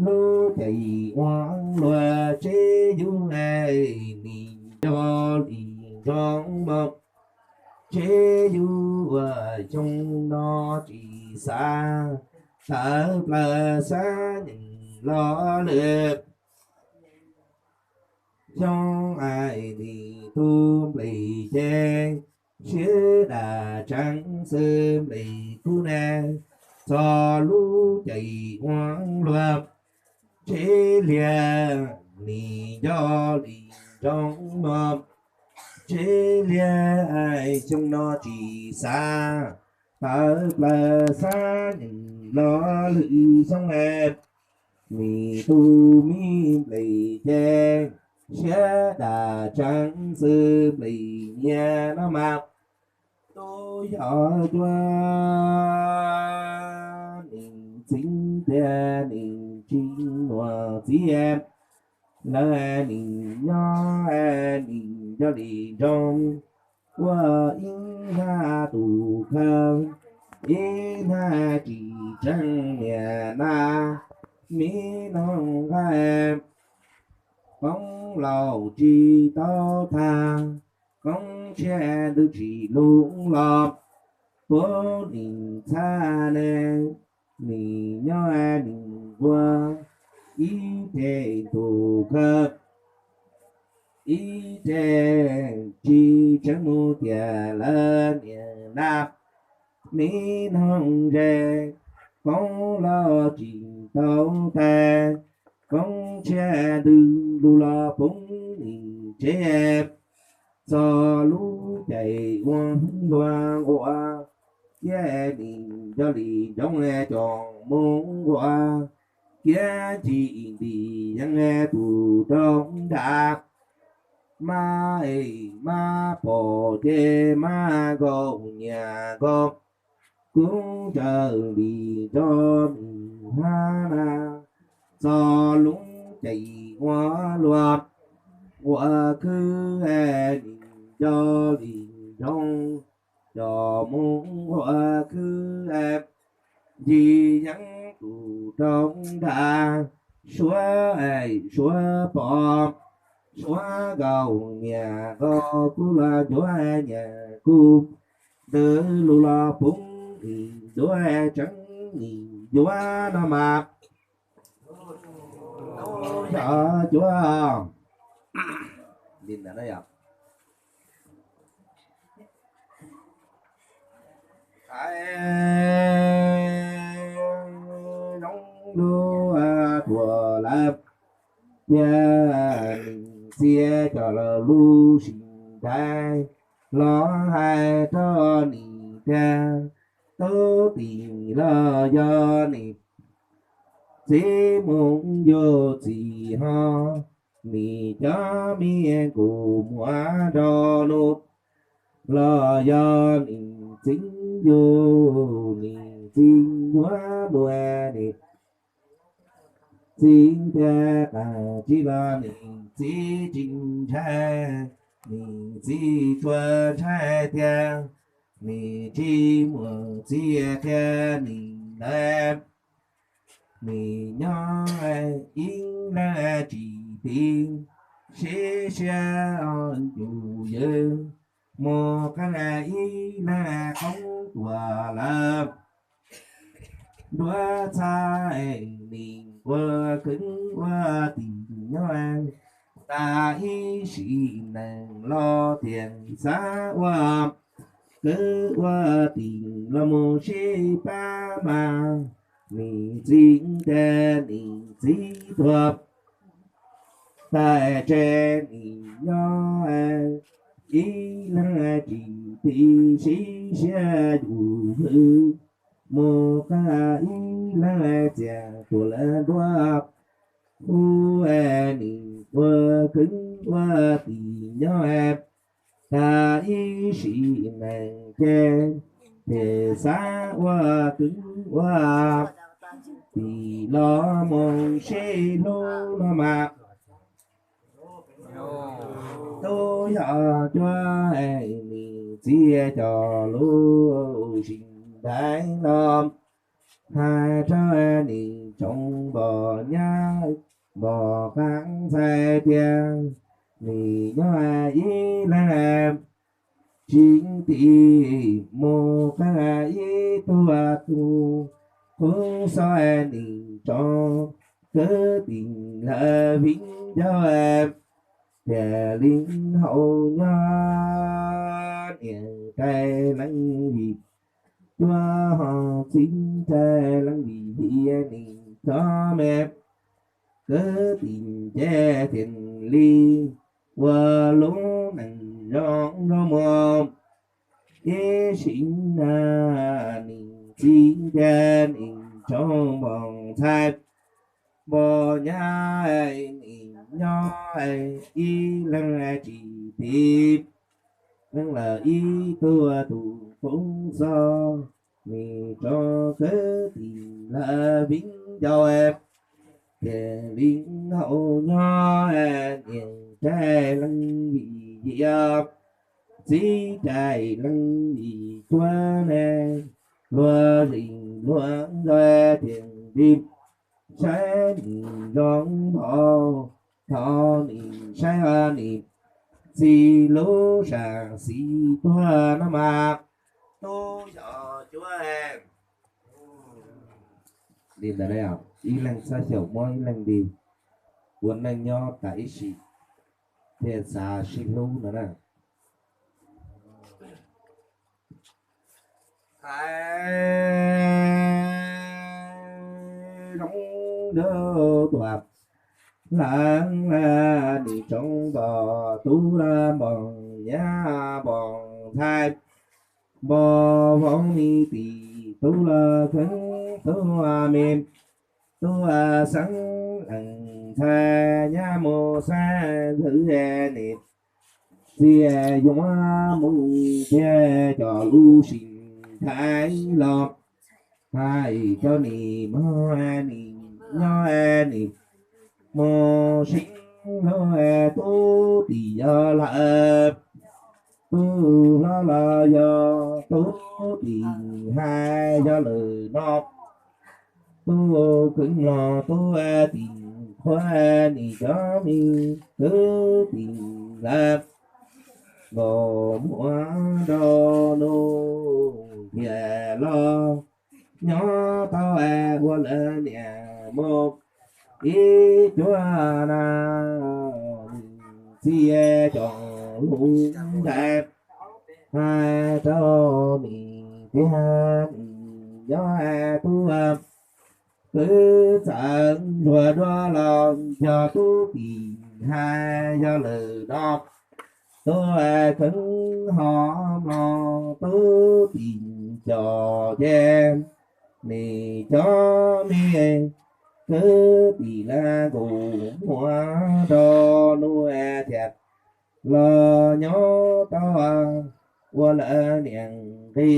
lub caij ua luag tsev yug, nim yog li nroo mog, tsev yug ua xyoo no tsis xav, tawv plaws xab nyeem lo lwm xyoo, nim tu nplis ces siab dam tseev xwb nplis kub ne, txog lub caij ua luag tsev liag, nim yog li nroo mog, tsev liag xyoo no tsis xav, tawv plaws xab nyeem lo lwm xyoo, nim tu me nplis ces siab dam tseev xwb nplis nyias no mas, tu yog cuab nim txiv tiag nim tsis muaj txiv, lawv nim nyob nim yog li nroo, ua ib hnab tus khaws, ib hnab tsis tseev niam na, me noog nqaij, qoob laus tsis tau tag, qoob tshiab ntws tsis lug los, puab nim txhab ne, nim nyob nim ua ib teg tus khaws, ib teg tsis tseev mus tiag lawv niam na, me noog ze, qoob laus tsis tau tag, qoob tshiab ntws lug los poob nim tsev, txog lub caij ua luag nquam, cia nim yog li nroo coj mus nquam, kiav ncig ntim yeeb tus roob nrag, maj es maj pom ces maj nkaus nyias nkaus, kub ntsawg li nroo nim hab na, txog lub caij ua luag nquam khwb, nim yog li nroo coj mus nquam khwb, ncig yeeb tus roob nrag, suav suav pom, suav nkaus nyias nkaus, kub los ncuav nyias kub, ntws lug los poob nim ncuav tseev nim ncuav no mas, yog cuab zoo lub tuam lawm, yog nim txiv coj lug lub sim ntaiv los hais rau nim tiag, tub tim los yog nim txiv mus yug txiv ho, nim cov me nkus muab nrog lug, los yog nim txiv yug nim txiv yuav mus nim txiv tiag, qas tsis los nim txiv tsis ntshai, nim txiv tsuas ntshai tiag, nim tsis muaj txiv qhia nim lawm, nim nyob ib leeg tsis tiv, sib siab yus yawg, mus qee ib leeg qoob tuag lawm. Nruab txhab nim ua kwv ua tij nyob, tas ib sim neej los tias xav ua kwv ua tij los mus sib pab mas, nim txiv tiag nim txiv tuag, tas tseg nim nyob ib leeg tsis tiv, sib siab yus hwv, mus qee ib leeg txias tuag lawm nruab. Hu nim ua kwv ua tij nyob, tas ib sim neej ces ces xav ua kwv ua tij los mus sib hlub no mas, tub yog cuab nim txiv coj lub sim ntaiv los hais rau nim tsoom npog nyab npog qaab ntxhais tias, nim nyob ib leeg tsis tim mus qee ib tug tub, qub xob nim tso kwv tim lawv viv ncaus, tias leej hauv nyob niam rais leej vim cuab, ho txiv rais leej vim hiam, nim cov me kwv tim ces thiaj li ua lub neej zoo zoo muag. Ib sim neej nim txiv tias nim tsoom npog ntxhais npog nyab, nim nyob ib leeg tsis tim, leej lawm ib tug tub qub xob nim tso kwv tim lawv viv ncaus, tias leej hauv nyob niam rais leej vim hiam, txiv rais leej vim cuab ne, luag zim luag zos tias li saib nim zoo npog, thov nim saib nim txiv lub sam xis tuag no mas tub xyov cuab li ntawd. Ib leeg txhob xyaum muab ib leeg li, ua neej nyob tas ib sim thiaj xav sib hlub no na. Hais zoo nraug tuam leej, nim tsoom npog tub los npog nyab npog ntxhais, npog vauv mi tim tub los kheev tub me, tub xeeb leej ntxhais nyab mus xeeb ntxwv, nim txiv yuav mus tiag cov lub sim nthav los, hais rau nim mog nim nyob nim mus sib hlub, tub tim yog lawm, tub hlob los yog tub tim hais yog lawm no, tub kheev los tub tim qhuav, nim cov me kwv tim lawv nkaus muag rau nus, tias los nyob tau ua lawv niam mus ib cuab na. Txiv cov lus ntais hais rau nim tiag, nim nyob tub kwv txawv ntsuag dua los yog tub tim hais yog lawm no, tub kheev ho mloog tub tim cov ces nim cov me kwv tim lawv nkaus muag rau nus, tias los nyob tau ua lawv niam nqi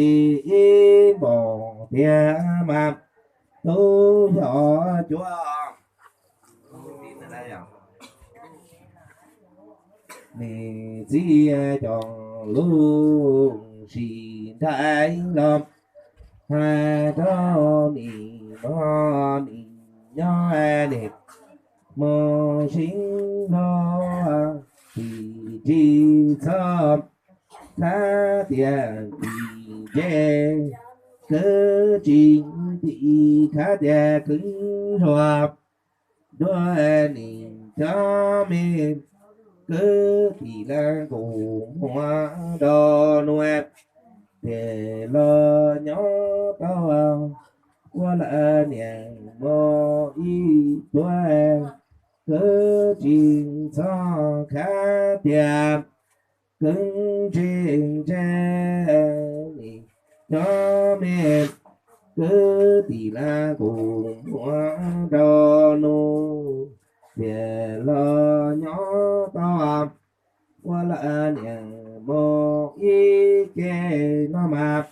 ib npaum tiag mas tub xyov cuab. Nim txiv cov lus sim ntais los hais rau nim mog nim nyob nim mus sib hlub, tim tsis txhob khav tias tim ntse, kwv tsis tim khav tias kwv ntsuag, dua nim cov me kwv tim lawv nkaus muag rau nus, tias los nyob tau ua lawv niam mus ib cuab, kwv tsis txhob khav tias kwv ntse ntse, nim cov me kwv tim lawv nkaus muag rau nus, tias los nyob tau ua lawv niam mus ib ke no mas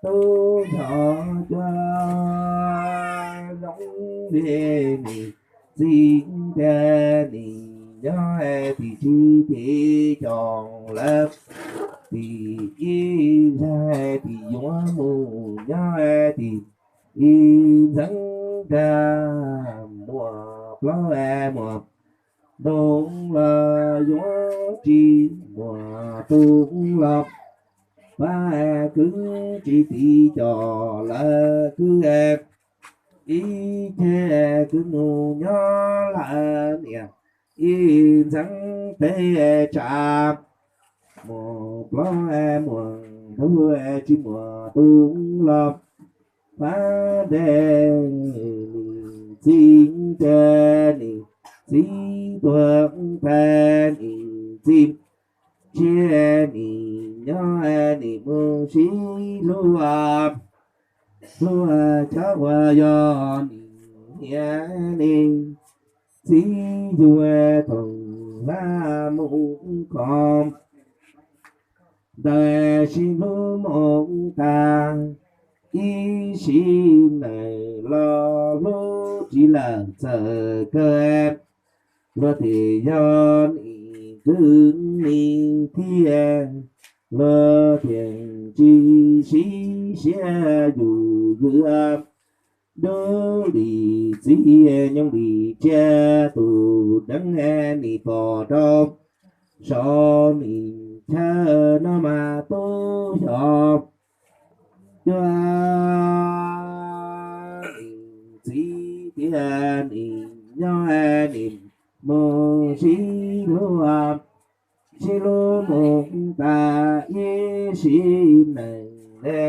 tub xyov cuab. Zoo li nim txiv tiag nim nyob tim tsis tim cov lawv tim ib zag tim yuav mus nyob tim ib ntxeev nra, muaj plaub muaj ntoo los yuav tsis muaj tus los pab kwv tsis tiv coj lawv kwv ib ce kwv mus nyob lawm niam ib ntxeev teb tsav. Muaj plaub muaj ntug tsis muaj tus los pab ntes nim txiv ntes nim txiv tuag tag nim txiv tsiab nim nyob nim mus sib hlub, hlub cov uas yog nim niam nim txiv yuav thoom hlab mus kho ntawd sib hlub mus tas ib sim neej los hlub tsis lawm txawm kawg. Luag thiaj yog nim kwv nim thiab luag thiaj tsis sib siab yus ywm. Dub lim txiv nyoog lim tsiab tus deev nim pom rau saum nim chaw no mas tub xyom cuab nim txiv tiag nim nyob nim mus sib hlub, sib hlub mus tas ib sim neej ne,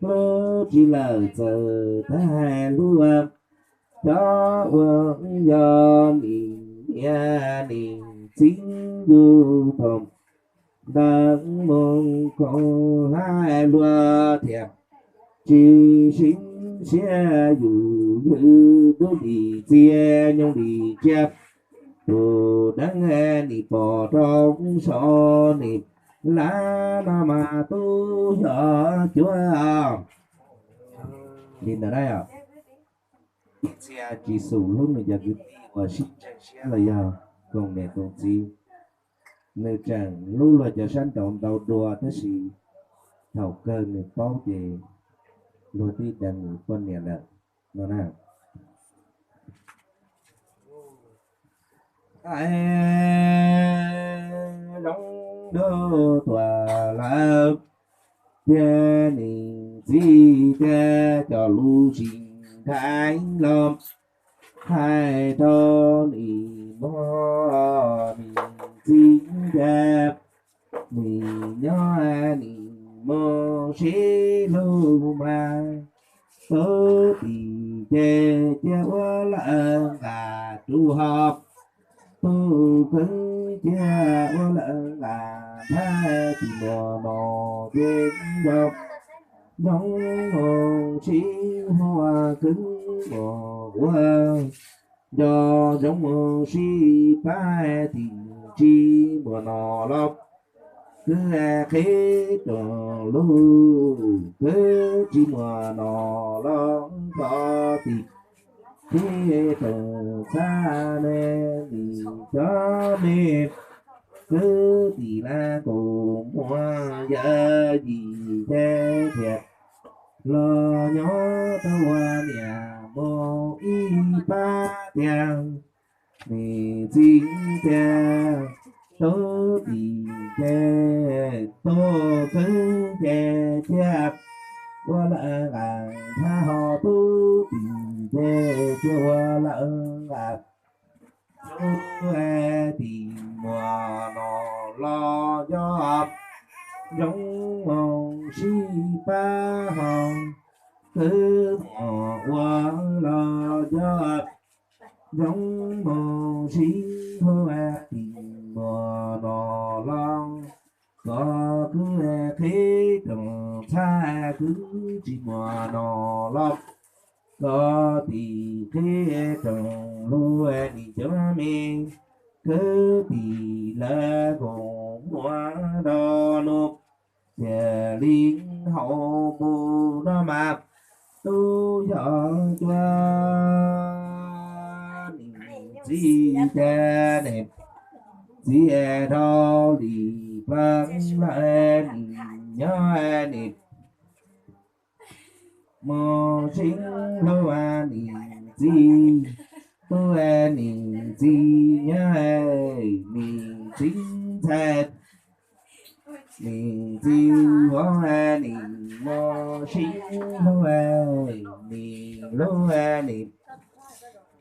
hlub tsis lawm txawm tag hlub. Cov uas yog nim niam nim txiv yus thoom ntawm mus koom hlab luag thiaj tsis sib siab yus ywm. Dub lim txiv nyoog lim tsiab tus deev nim pom rau saum nim lab no mas tub xyom cuab. Li ntawd na, txhia tsis xum hlub nws cov kwv tij uas sib ntseeg siab los yog koom niam koom txiv. Nws tseem hlub luag cov sab nraud ntau dua tab sis thaum kawg nws paub ces luag twb deev nws poj niam lawm no na. Zoov ntuj tuaj lawm thiab nim txiv thiab cov lus sib nrhais los hais rau nim mog nim txiv thiab nim nyob nim mus sib hlub mas tub tim ces cia ua lawv nqa rub ho, tub kwv cia ua lawv nqa thab tim muaj no ces nco zoov mus sib huaj kwv muaj ua, nco zoov mus sib pab tim tsis muaj no los kwv qhib rau lub, kwv tsis muaj no los koj tim qhib rau txhab ne nim cov me kwv tim lab kaus muag yawm yim ces thiaj los nyob tau ua niam mus ib pab tiag. Nim txiv tiag tub tim ces tub kwv ces thiaj ua lawv nqa thab ho, tub tim ces thiaj ua lawv nqa rub tim muaj no los nco zoov mus sib pab ho, kwv muaj ua los nco zoov mus sib hlub tim muaj no los koj kwv qhib rau txhab, kwv tsis muaj no los koj tim qhib rau lub, nim cov me kwv tim lawv kaus muag rau lub, tiam li hauv mus no mas tub yog cuab nim txiv ces nim txiv rau lim plaws lawm nim nyob nim mus sib hlub nim txiv, tub nim txiv nyob nim txiv ntxhais, nim txiv vauv nim mus sib hlub, nim hlub nim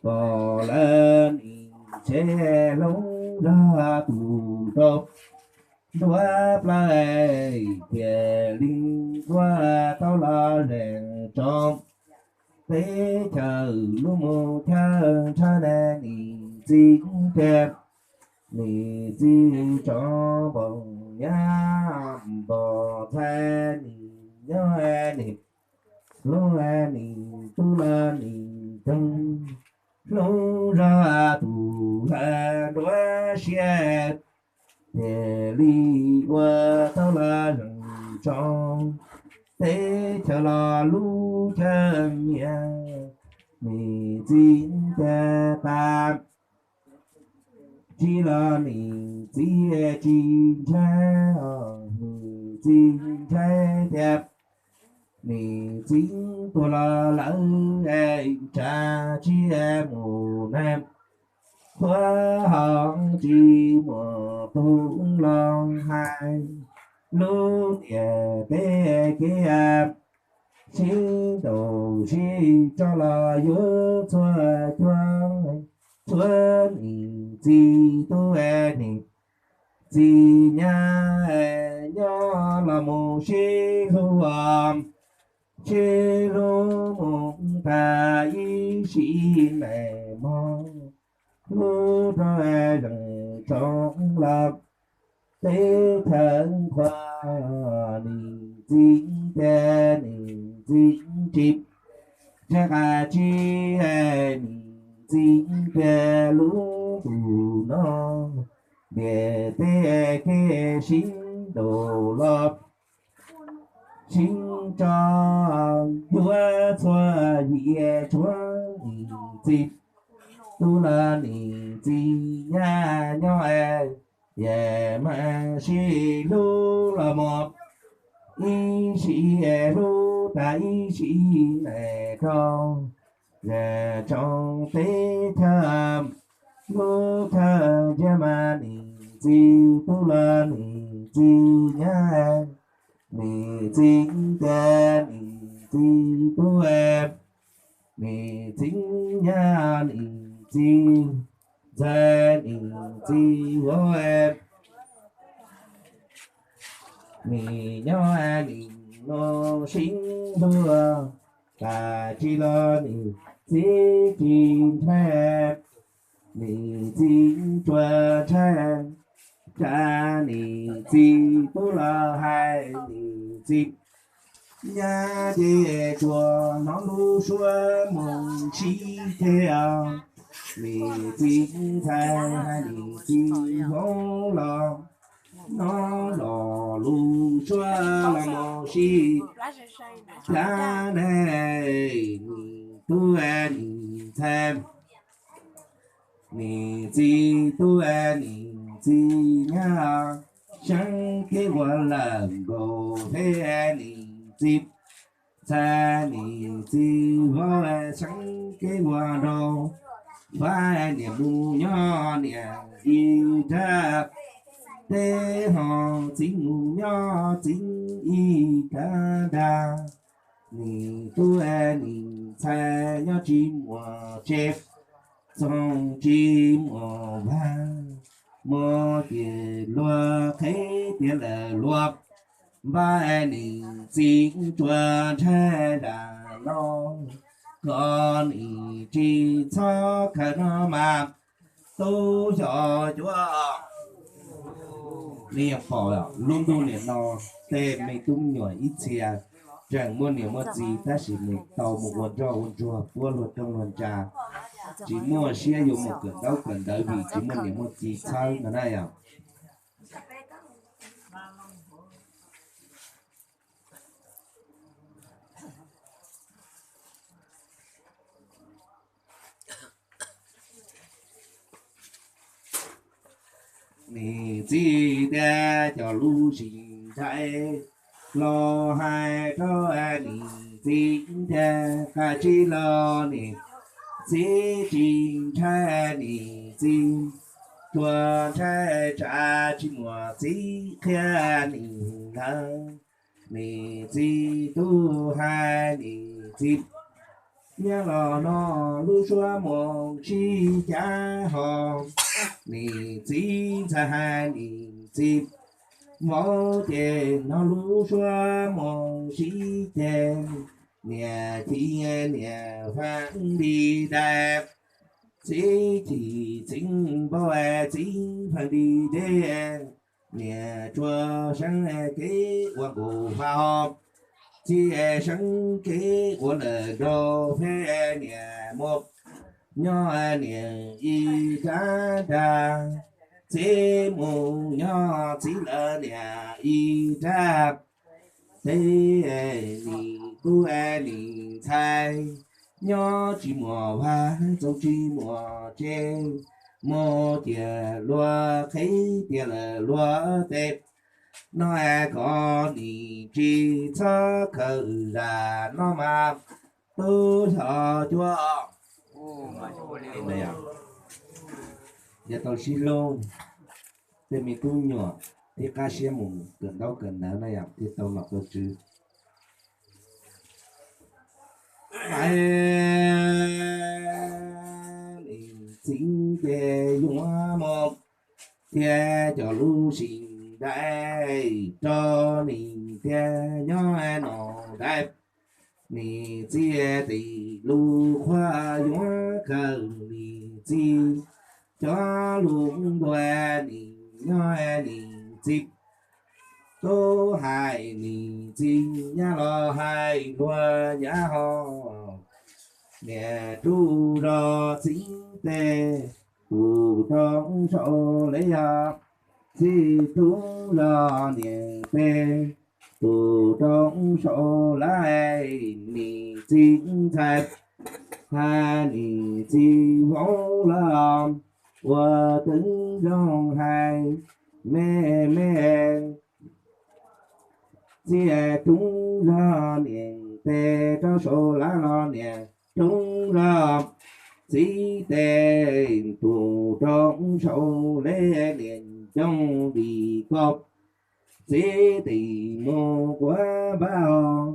pom lawv nim tsev hlub nrog tus rau nruab plaub, thiaj li ua tau los zeem tsoom teb chaws lub mus chaw ntshaw nim txiv tiag, nim txiv tsoom npaum nyab npaum ntxhais nim nyob nim hlub nim tub los nim toog hlub zog tus hlawv nruab siab, thiaj li ua tau los zeem tsoom teb chaws los lub chaw nyiam, nim txiv tiag tas tsis los nim txiv tsis ntshai, nim txiv ntshai tias nim txiv tuag los lawv tsa tsis mus na, txhua hom tsis muaj tus los hais lub ntiaj teb kev sib ntaus sib tso los yuav txhua cuag txhua nim txiv tub nim txiv nyab nyob los mus sib hlub, sib hlub mus tag ib sim neej hmo, hlub rau zeem tsoom los teb chaws qhua, nim txiv tiag nim txiv tsis ntshai qas tsis, nim txiv tiag lub ntuj no ntiaj teb kev sib ntaus los sib tso yuav txhua yim tshuav nim txiv tub los nim txiv nyab nyob, yam mas sib hlub los mus ib sim hlub tag ib sim neej rau zeem tsoom teb chaws lub chaw ntshiab mas nim txiv tub los nim txiv nyab, nim txiv tiag nim txiv tub, nim txiv nyab nim txiv ntxhais nim txiv vauv, nim nyob nim no sib hlub, tas tsis los nim txiv tsis ntshai, nim txiv tsuas ntshai tsam nim txiv tub los hais nim txiv nyab ces tsuas hnov lub suab mus sib ceg, nim txiv ntxhais hais nim txiv vauv los hnov los lub suab los mus sib ceg ne, nim tub nim ntxhais, nim txiv tub nim txiv nyab, seeb kev ua lawm nkaus thiab nim txiv ntxhais nim txiv vauv, seeb kev ua nraug fab, niam mus nyob niam ib nrag teb, ho txiv mus nyob txiv ib nrag nrag, nim tub nim ntxhais nyob tsis muaj tsev, txoov tsis muaj vag, muaj ces luag qheb tias lawm luag npab, nim txiv tsuas ntshai zam no, koj nim tsis txhob khaws no mas tub xyov cuav. Nej yeej pom lub ntuj niam no tej me tub me nyuam ib txhia tseem muaj niam muaj txiv tab sis mus tau mus ua nroj ua ntsuag puab luag rooj luag ntsa, tsis muaj siab yuav mus kawm ntaub kawm ntawv vim tsis muaj niam muaj txiv txhawb no na yom. Nim txiv tiag cov lus sib ntshai los hais rau nim txiv tiag, qab tsib los niam txiv tsis ntshai niam txiv, tsuas ntshai tsam tsis muaj txiv qhia niam lawm. Niam txiv tub hais niam txiv, nyob los no lub suab mus sib cav ho, niam txiv ntxhais hais niam txiv, vauv ces no lub suab mus sib ceg, niam chim niam faj li dais, txiv chim txiv npau txiv faj li dej, niam tsuas seeb kev ua nkaus faj ho, txiv seeb kev ua lawm nraug peb niam mus nyob niam ib rab nrag, txiv mus nyob txiv lawm niam ib rab teb, niam tub niam ntxhais, nyob tsis muaj vaj txoov tsis muaj tsev, mus tiag luag qhib tiag lawm luag tes, no kom niam tsis txhob khaws zam no mas tub xyov cuab. Yog tau sib hlub, tej me tub nyuam thiaj qab siab mus kawm ntaub kawm ntawv na yom, thiaj tau nom tau tswv. Niam txiv ces yuav mus thiab cov lub sim nraim rau niam thiab nyob no nraim. Niam txiv tim lub qhua yuav khaws niam txiv cov lus ntuas niam nyob niam txiv tub hais niam txiv nyab los hais luag nyab ho. Niam rub zog txiv tes tus roob saud li yog, txiv rub zog niam tes tus roob saud lawm, niam txiv ntxhais hais niam txiv vauv los ua twb zoo hais me me. Txiv rub zog niam tes rau saud lawm los niam rub zog txiv tes tus roob saud li, niam coob li koj txiv tim mus quav npab,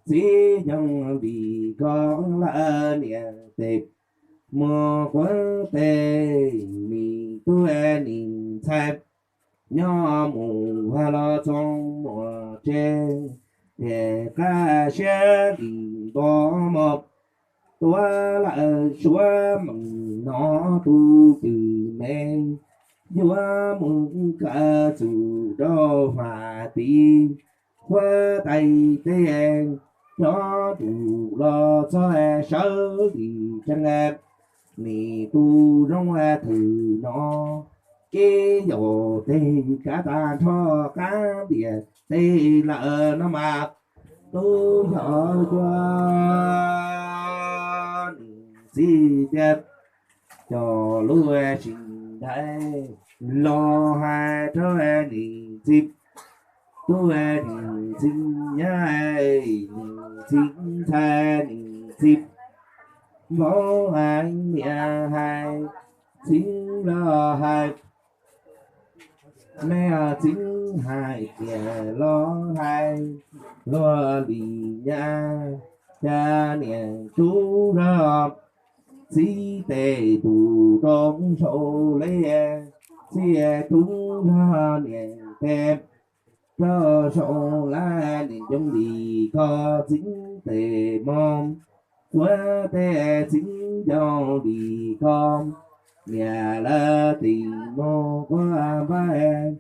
txiv coob li koj lawm niam tes mus quav tes, niam tub niam ntxhais nyob mus vaj los txoov muaj tsev, es qab siab li npom mom tuav lawm suav meem no tus twm me, yuav mus kaw txug rau fam tid, huab tais tes rov tus los txog sawv li tseeb, nim tus zoo thwm no, kev yaum tes kav tas nrho qab ntiam tes lawm no mas, tub yog cua niam txiv tiag, coj lub sim nraim los hais rau niam txiv tub, niam txiv nyab, niam txiv ntxhais, niam txiv vauv hais niam hais txiv los hais me, txiv hais niam los hais luag li nyab, cas niam rub zog txiv tes tus roob saud li, txiv rub zog niam tes rau saud lawm, niam coob li koj txiv tes mus quav tes, txiv coob li koj niam lawm tim mus quav npab,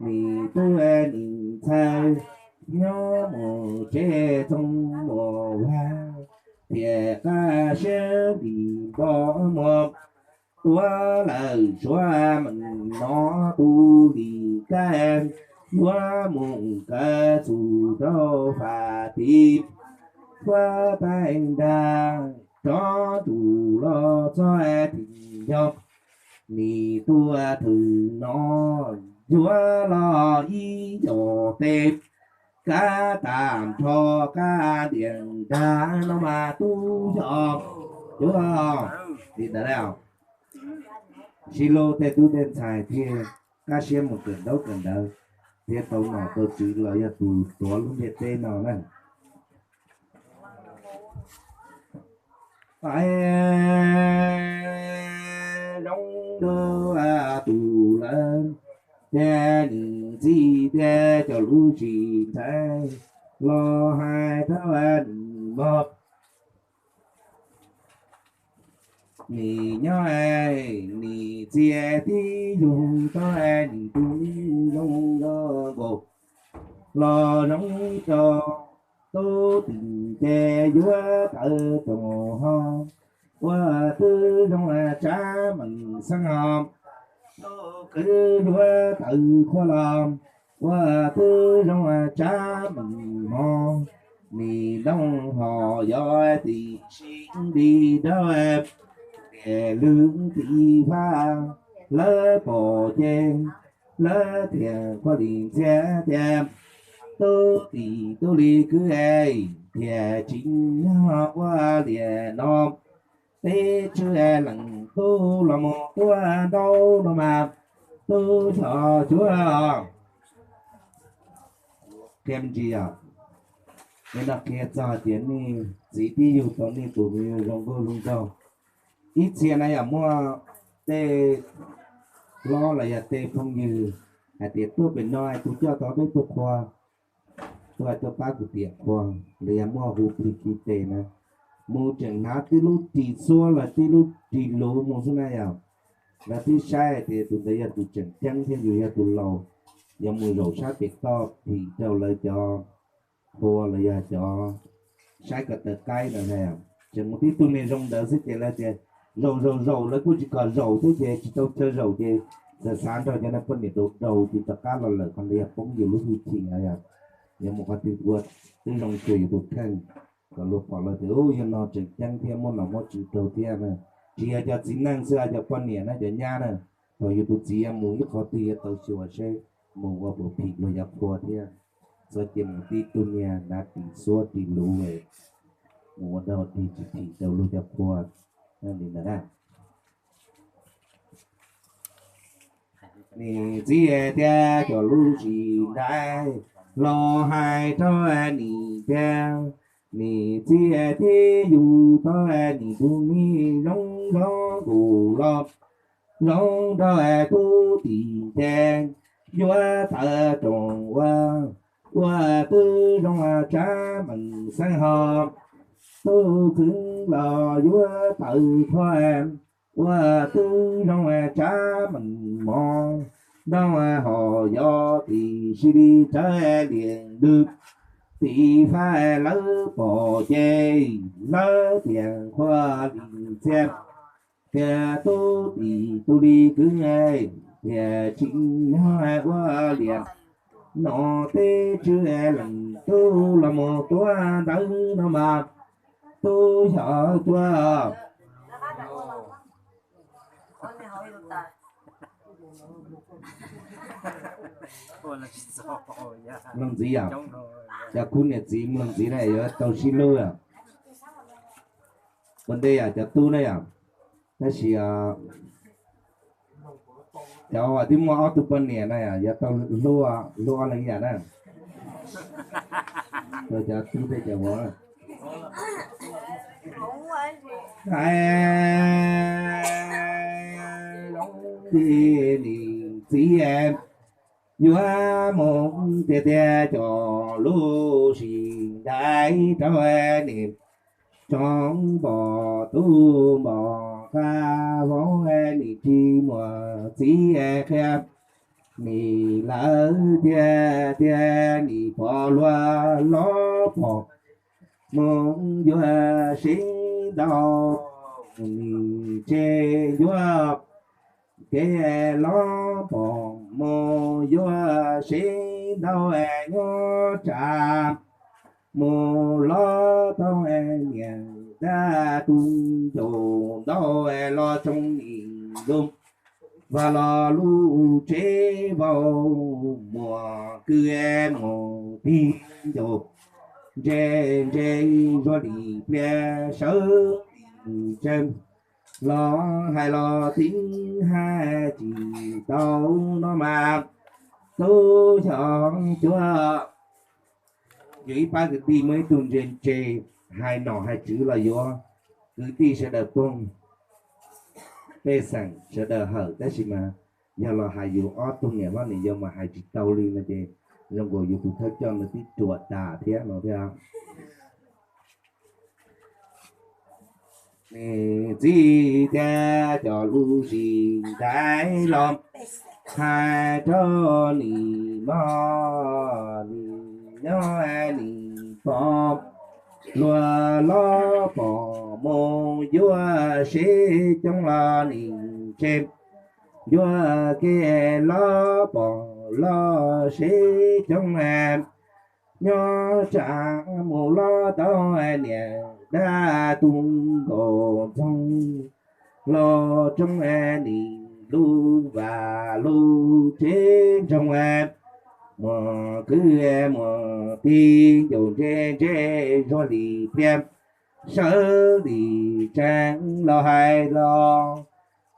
nim tub nim ntxhais nyob mus tsev txoov muaj vaj, thiaj qab siab li npom mom tuav lawm suav meem no tus li kab, yuav mus kaw txug rau fam tid, huab tais nrag rov tus los txog tim yog, nim tus thwm no yuav los ib yam tes Kab tas nrho kab dias nrag no mas tub xyos cuab li ntawd. Sib hlub tej tub tej ntxhais thiaj kaj siab mus kawm ntaub kawm ntawv thiab tau nom tau tswv los yog tus tuav lub ntiaj teb no na. Pais zoo rau tus lawv thiab nws txiv thiab cov lub tsis ntxhais los hais rau nws mog. Nim nyob nim txiv tib yug tau nim tus zoo zoo nkaus los zoo rau tub tim ces yuav tawm roos ho ua twb zoo tsav meem xeeb ho tub kwv yuav tawm qhua los ua twb zoo tsav meem hmo. Nim ntooj ho yog tim sib nti rau tias lwm tim fab lawv pom ces lawv thiaj qhuab lim ntxias tias tub tim tub li kwv es thiaj tsis nyob ua liam no. Peb tswv leej tub los mus tuaj ntau no mas tub xyos cuab. Qhia me ntsis os, es no qhia txog hais tias nej txiv tib yug tau nej tus me zoo nkauj zoo nraug. Ib txhia na yog muaj tej hlob los yog tej phooj ywg hais tias tuaj pem no es kuv coj tau peb tuaj qhua, tuaj tuaj pab kuv tiam qhua, los yog muaj hu plig ki tes na, mus tseem hnav tib lub ris xuab los tib lub ris luv mus xwb na yom. Lawv twb saib hais tias tus ntawd yog tus tseem ceeb thiab yus yog tus laus, yuav mus zaum sab pem toj phim rau lawv cov qhua los yog cov saib ko taw qaib no na. Tseem mus tib tug niag zoo ntawd xwb ces lawv tias zaum zaum zaum lawv kuj tsis kom zaum thiab ces tsis tau chaw zaum ces txawm xav nrog cov no poj niam daus daus ces rov qab los lawm. Qhov ntawd yog poob yus lub hwj chim na yom. Yuav mus qhov twg ua twb zoo xyuas yus tus kheej kom luag pom lawv tias yog no tseem ceeb thiab muaj nom muaj tswv rau thiab na. Tsis yog cov txiv neej xwb, cov poj niam na cov nyab na, thaum yus tus txiv yuav mus ib qhov twg yuav tau xyuas seb mus ua puas phim luag cov qhua thiab. Txhob cia mus tib tug niag hnav ris xuab ris luv mus ua dog dig tsis phim rau luag cov qhua li ntawd na. Nim txiv thiab cov lub tsis ntxhais los hais rau nim tias nim txiv thiab yug tau nim tus me zoo zoo nkaus los zoo nraug tub tim ces yuav tawm roos ua, ua twb zoo tsav meem xeeb ho tub kwv los yuav tawm qhua ua twb zoo tsav meem hmo. Ntoo ho yog tim sib li rawv liam lwm tim fab lawv pom ces lawv tias qhuab lim ntxias tias tub tim tub li kwv tias tsis nyob ua liam no. Peb tswv leej tub los mus tuaj ntawd no mas tub xyos cuab. Mloog ntxiv yom, cov khub niam txiv mloog ntxiv na yuav tau sib hlub. Ua ntej yom cov tub na yom, tab sis cov uas twb muaj ob tug poj niam na yom yuav tau hlub, hlub ob leeg ib yam na. Rau cov tub tej cov vauv. Hais zoo nim txiv yuav mus tiag tiag cov lub sim ntais rau nim tsoov npom tub npom qab vauv nim tsis muaj txiv qhia nim lawv tiag tiag nim pom luag los pom mus yuav sib ntaus nim tseg yuav kev los pom mus yuav sib ntaus nyob tsam mus los tau niam tab tus ncaus ntaus los tsoo nim lub Vas los lub tsev vau, muas kwj muas tij ncaus ntse ntse, zuag li pliag sawv li tsev, los hais los tib hais tsis tau no mas tub xyov cuag. Yus ib pab kwv tij muaj ib tug ntse ntse, hais nom hais tswv los yuav kwv tij sawv daws poob, pej xeem sawv daws hawm, tab sis mas yog los hais yus ob tug niam hlob niam yau mas hais tsis tau li no ces zoo nkaus yus tus thawj coj nws twb ruam tas thiab no thiab. Nws txiv thiab cov lub zis ntawd los hais rau nws mog, nws nyob nws pom luag los pom mus yuav seb coob los nws tseg, yuav kev los pom los seb coob, nyob tsam mus los tau niam dab tu nkaus ntxoog los tsoo nws lub vaj lub tsev ntsoog, muas kwj muas tij ncaus ntse ntse, zuag li pliag sawv li tsev, los hais los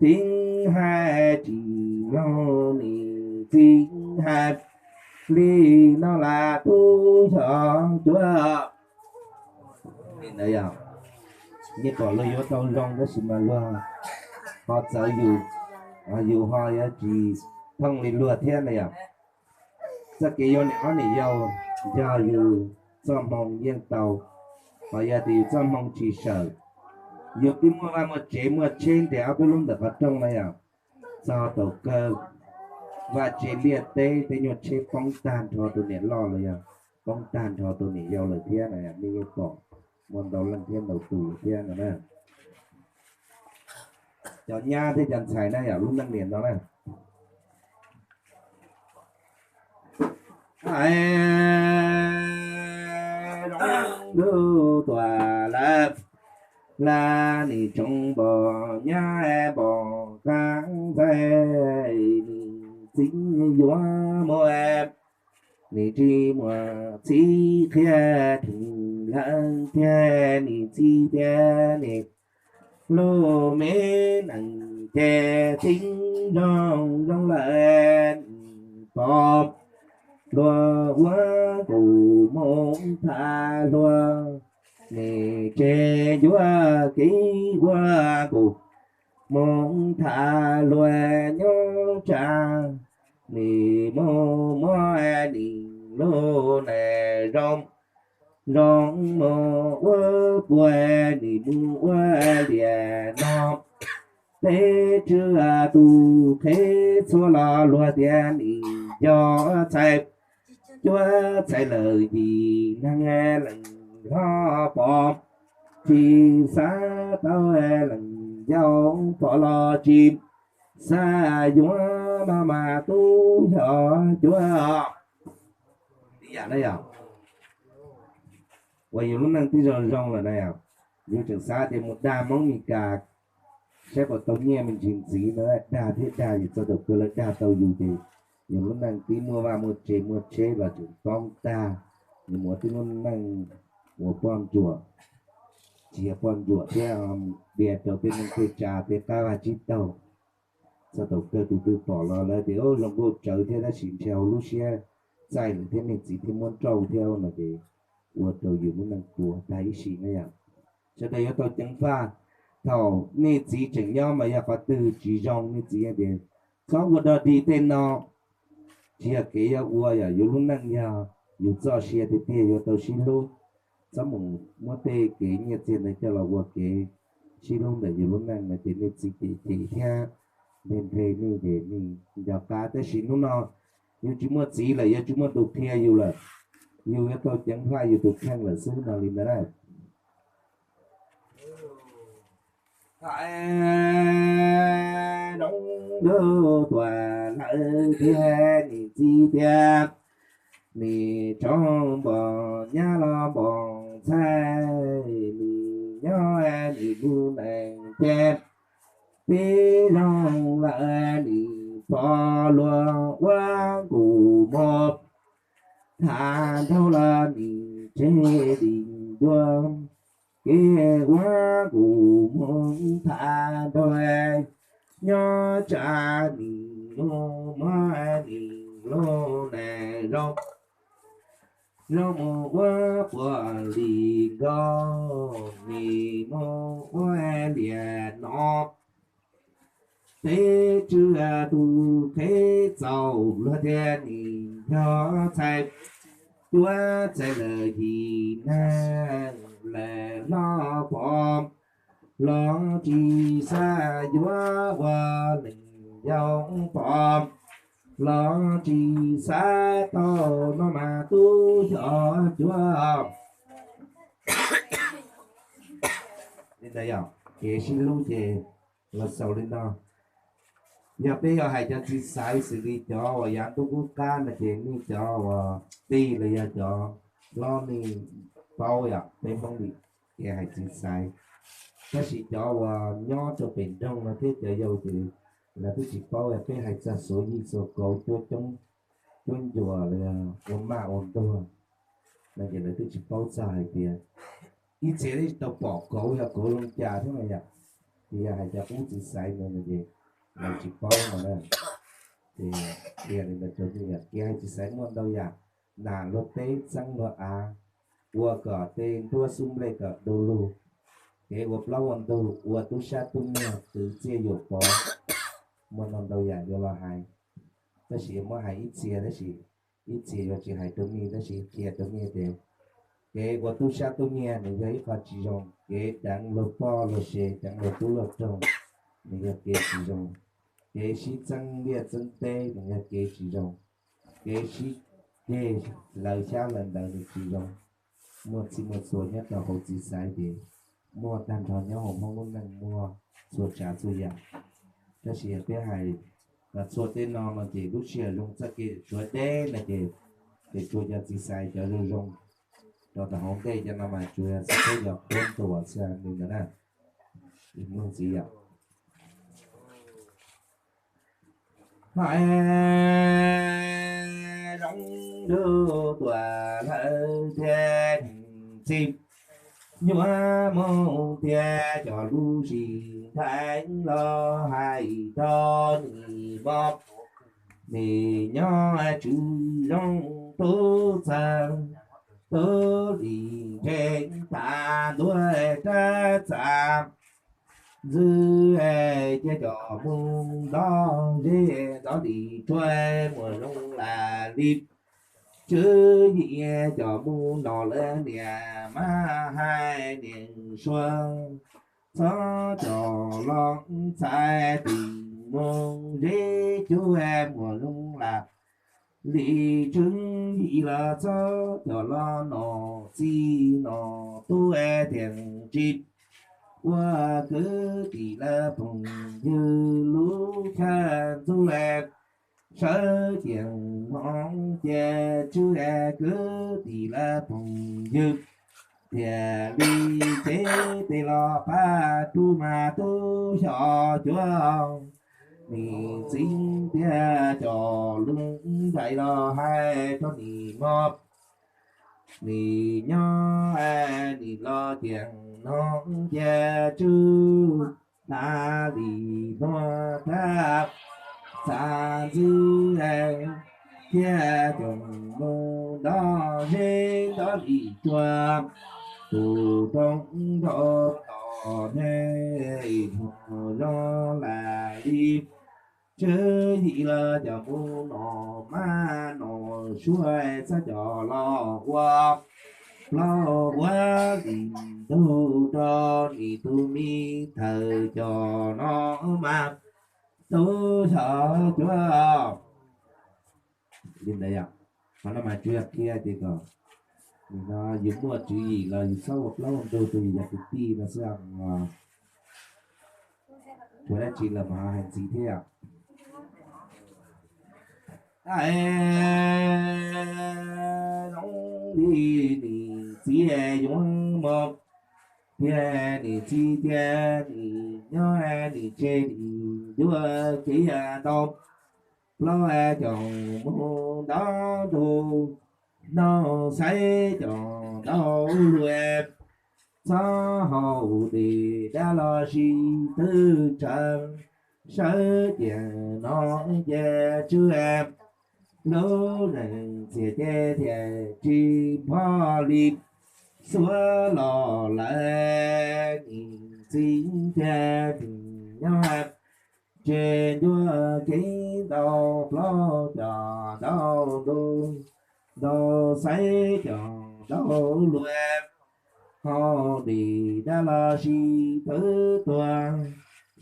tib hais tsis mloog nws txiv hais li no los tub xyov cuag. Li ntawd yog nej pom luag yuav tau zoo tab sis mas luag ho txawv yus, yus ho yuav tsis thooj li luag thiab na yom. Txoj kev yuav niam hlob niam yau yog yus txoj hmoo yeej tau, ho yog tias yus txoj hmoo tsis sawm, yus twb muaj vaj muaj tsev muaj tsheb nres ob peb lub ntawm qhov rooj na yom, txog thaum kawg vaj tse liaj teb tej nyuag tsheb poob tag nrho rau niam loj los yog poob tag nrho rau niam yau lawm thiab na, nej yeej pom muaj ntau leej thiab ntau tus thiab no na. Cov nyab thiab cov ntxhais na yom, lub neej niam no na. Lub tuam lawv laj nim tsoov npog nyab npog qab ntxhais, nim txiv yuav muaj, nim tsis muaj txiv qhia rheev lawv thiab nim txiv thiab nim lub me nees ces tib zoo zoo lawm, pom luag ua nkaus mus tham luag, nim tseg yuav kev ua nkaus mus tham luag nyob tsam, nim mus muab nim lub nees zoo zoo mus ua puag, nim mus ua liam no, peb tswv tus qhev txhua los luag tias nim yog txhais, cuab txhais lawm yim neeg leej hlob pom, tsis xav tau leej yau pom los tsis xav yuav no mas tub xyov cuag. Ib yam na yom, uas yus lub neej twb zoo zoo lawm na yom, yus tseem xav tias mus dag Hmoob Mes Kas saib puas tau nyiaj me ntsis ntxiv no, dag thiab dag yus txog thaum kawg lawv dag tau yus ces yus lub neej twb muaj vaj muaj tsev muaj tsheb los tseem poob tag, yus mus ua tib lub neej ua poj ntsuam, tsis yog poj ntsuam thiab, dias rau tej neeg tej tsav tej qab vaj tsib taug. Txog thaum kawg tus twg pom los lawv tias zoo nkauj tsawv thiab tab sis ntshe hauv lub siab txaij lawm thiab niag txiv thiab muab nrauj thiab no ces ua rau yus lub neej puas tag ib sim na yom. Sawv daws yuav tau ceev faj, thaum niag txiv tseem nyob mas yog qhov twg tsis zoo niag txiv tias txhob ua dog dig tej no, tsis yog kev yuav ua yom. Yus lub neej yog yus txoj sia tiag tiag yuav tau sib hlub, txhob mus muab tej kev nyiaj txiag ntawd coj los ua kev sib hlub ntawm yus lub neej no ces niag txiv ces ces thiab npe npe nej ces nej nco qab. Tab sis hnub no yus tsis muaj txiv lawm, yuav tsis muaj tus qhia yus lawm, yus yuav tau ceev faj yus tus kheej lawm xwb no li ntawd na. Hais zoo lub tuam lawv thiab niam txiv thiab, nim tsoov npog nyab los npog ntxhais, nim nyob nim lub neej thiab peb zoo lawm nim pov luag ua nkus mog, thav nraug los nim tseg lim ncua, kev ua nkus mog thav nraug, nyob tsam nim lub mog nim lub nees zoo, zoo mus ua puas lim nkaus, nim mus ua liam no, peb tswj tus qheb txaus luag tiag nim yog txhais, cuab txhais lawm yim neeg lawm los pom, los tsis xav yuav ua neeg yau pom, los tsis xav tau no mas tub xyov cuab. Li ntawd yog kev sib hlub ces los xaus li no. Yog peb yuav hais cov txiv xaiv xws li cov uas yav ntuj qub qab no ces nej cov uas tij los yog cov hlob nej paub yom, peb Hmoob li kev hais txiv xaiv. Tab sis cov uas nyob rau pem nroog no thiab cov yau ces lawv twb tsis paub, peb hais txog xuav yij xuav kauv cuab coob cuab ncua los yog ua maj ua ntuag no ces lawv twb tsis paub txog hais tias ib txhia twb tsis tau pom kauv yog kauv zoo cas thiab no yom. Ces yog hais cov qub txiv xaiv no ces lawv tsis paub no na. Ces qhia li ntawd rau nej yom, kev hais txiv xaiv muaj ntau yam, nas luag teb txeeb luag av, ua kom tej nruab xub nplej kom du lug, kev ua plaub ua ntug, ua tub sab tub nyiag, twv txiaj yuam pov, muaj ntau ntau yam yuav los hais. Tab sis muab hais ib txhia tab sis ib txhia yuav tsis hais rau nej tab sis qhia rau nej tias kev ua tub sab tub nyiag nws yog ib qho tsis zoo, kev deev luag poj luag sev, deev luag tub luag roog nws yog kev tsis zoo, kev sib txeeb liaj txeeb teb nws yog kev tsis zoo, kev sib ceg hlawv xyab hlawv ntawv nws tsis zoo. Muaj txhij muaj txhua nyob rau hauv txiv xaiv ces muaj tag nrho nyob hauv Hmoob lub neej muaj txhua tsav txhua yam. Tab sis yog peb hais txhua tej no no ces lub sij hawm zoo txoj kev suav deb no ces, ces tsuas cov txiv xaiv cov zoo zoo rau tom hauv ntej cov no mas tsuas yog xib fwb yog qhuab ntuas xwb li ntawd na. Mloog ntxiv yom. Hais zoo ntuj tuam lawm thiab txij, nyuam mus thiab cov lub sij hawm los hais rau nws mog. Nws nyob tswv zoo tub txawg tub lim ntshe tas ntuj rab txav ntxwb, cia cov mus nrov zeb nrov lim rua muas zoo lam li. Tswv yim cov mus no lawm niam mab hais niam sua, txhob cov los txhais tim mus zeb cuab muas zoo lam li. Tswv yim los txhob cov los nom txij nom tub tiam tsis ua kwv tij lawv phooj ywg lub chaw ntxub sawv tias no ces tswv kwv tij lawv phooj ywg tiag li. Ces tej los pab rub mas tub xyov cuab, nws txiv tiag cov lub nplaim los hais rau nws mog. Nws nyob nws los tias no ces tswv tas li no rab txav ntxwb thiab cov mus nrov zeb nrov lim rua tus roob nrov tom ne, mus zoo lam li. Tswv yim los cov mus nom mab nom suav txhob cov los ua plaub ua lim ntug rau nws tus me thawj cov no mas tub xyov cuab. Li ntawd yom. Qhov no mas tsuas yog qhia tias kom nim no yus muaj tswv yim los yus txhob ua plaub ua ntug rau yus cov kwv tij no xwb os. Tsuas dab tsi los mas ho hais ntxiv thiab yom. Zoo li nws txiv yuav mus thiab nws txiv thiab nws nyob nim tseg nim ncuab kev ntau, plaub caug mus ntav ntug, ntaus xaiv caum ntau luaj, txhob haus dej dab los sis twb tsawv, sawv ciaj no ces tswj lub neej txias ces thiaj tsis npog li, xuav los lawm nim txiv thiaj nim nyob, tseg ncuab kev ntau, plaub caug ntau ntug, ntaus xaiv caum ntau luaj, haus dej dab los sis twb tuag,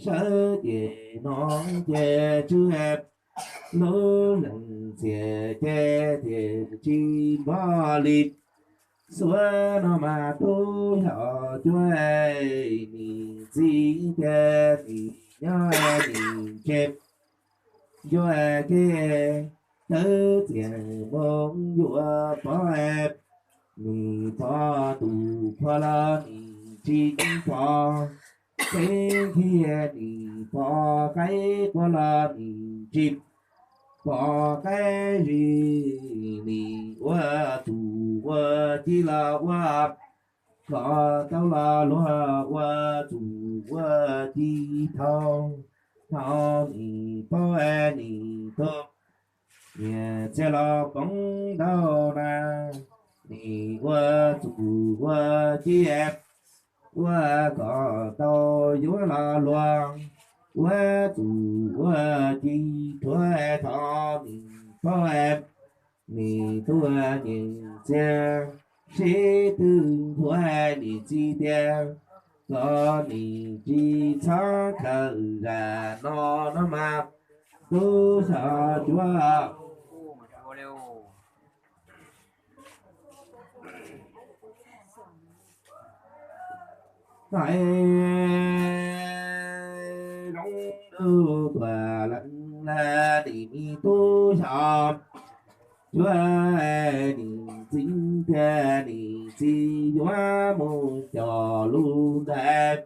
sawv ciaj no ces tswj lub neej txias ces thiaj tsis npog li, xuav no mas tub yog cuab nim txiv thiaj nim nyob nim tseg, yuav kev tawv txias mus yuav pov, nim pov tus phuaj los nim tsis pov, kev khiav nim pov, qaib quaj los nim tsis pov, qaib zib nim ua txuj ua ci los ua, koj tau los luag ua txuj ua ci thau, thau nim pov nim tuag, niam txiag los poob ntau na, nim ua txuj ua ci, ua koj tau yuav los luag ua txuj ua ci, rhuav thau nim pov nim tuag, niam txiag sib tw nthuav nim txiv tias, koj nim tsis txhob khaws zam no no mas tub xyov cuav. Hais zoo lub tuam leej lawm nim me tub xyov cuav, nim txiv tias nim txiv yuav mus coj lub ntais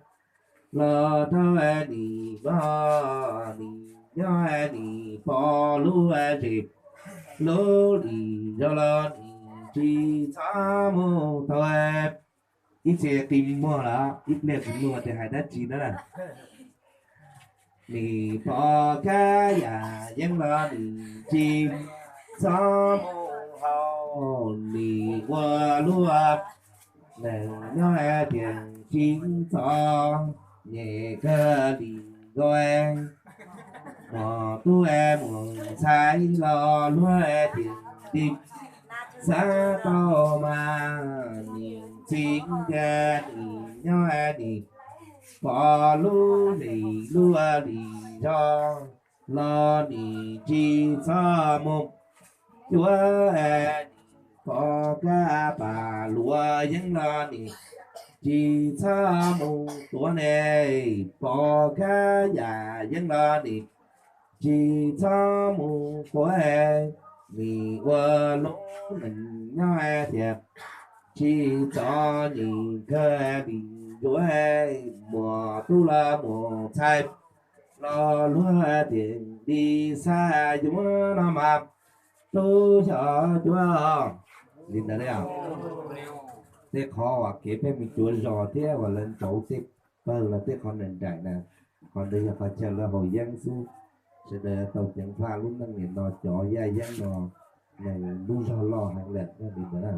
los rau nim no, nim nyob nim pov lub zem lub lim zos los nim tsis txhob mus tau. Ib txhia qi muag los ib pliag kuv luag tias hais dab tsi na. Nim pov kab yam yeeb los nim tsis txhob mus haus, nim ua luaj neej nyob tias tsis txhob nyem kawg li nkaus. Mos tub mus ntxhais los luag tias nti xav tau mas nim txiv tias nim nyob nim pov lub zem lub lim zos los nim tsis txhob mus cuav, nim pov kab pam luaj yeeb los nim tsis txhob mus tuav ne, pov kab yam yeeb los nim tsis txhob mus quav, nim ua lub neej nyob tias tsis txhob nyem kawg li nkaus. Muas tub los mus ntxhais los luag tias nti xav yuav no mas tub xyov cuav. Li ntawd, tej qhov uas kev pheej mus cuav zos thiab uas lawv ntsauv tej pawg los tej qhov nraim nraim na, qhov ntawd yog qhov chaw lawv haus yeeb xwb. Sawv daws tau ceev faj lub neej nim no cov yaj yeeb no, nws lub zog loj heev lawm li ntawd na.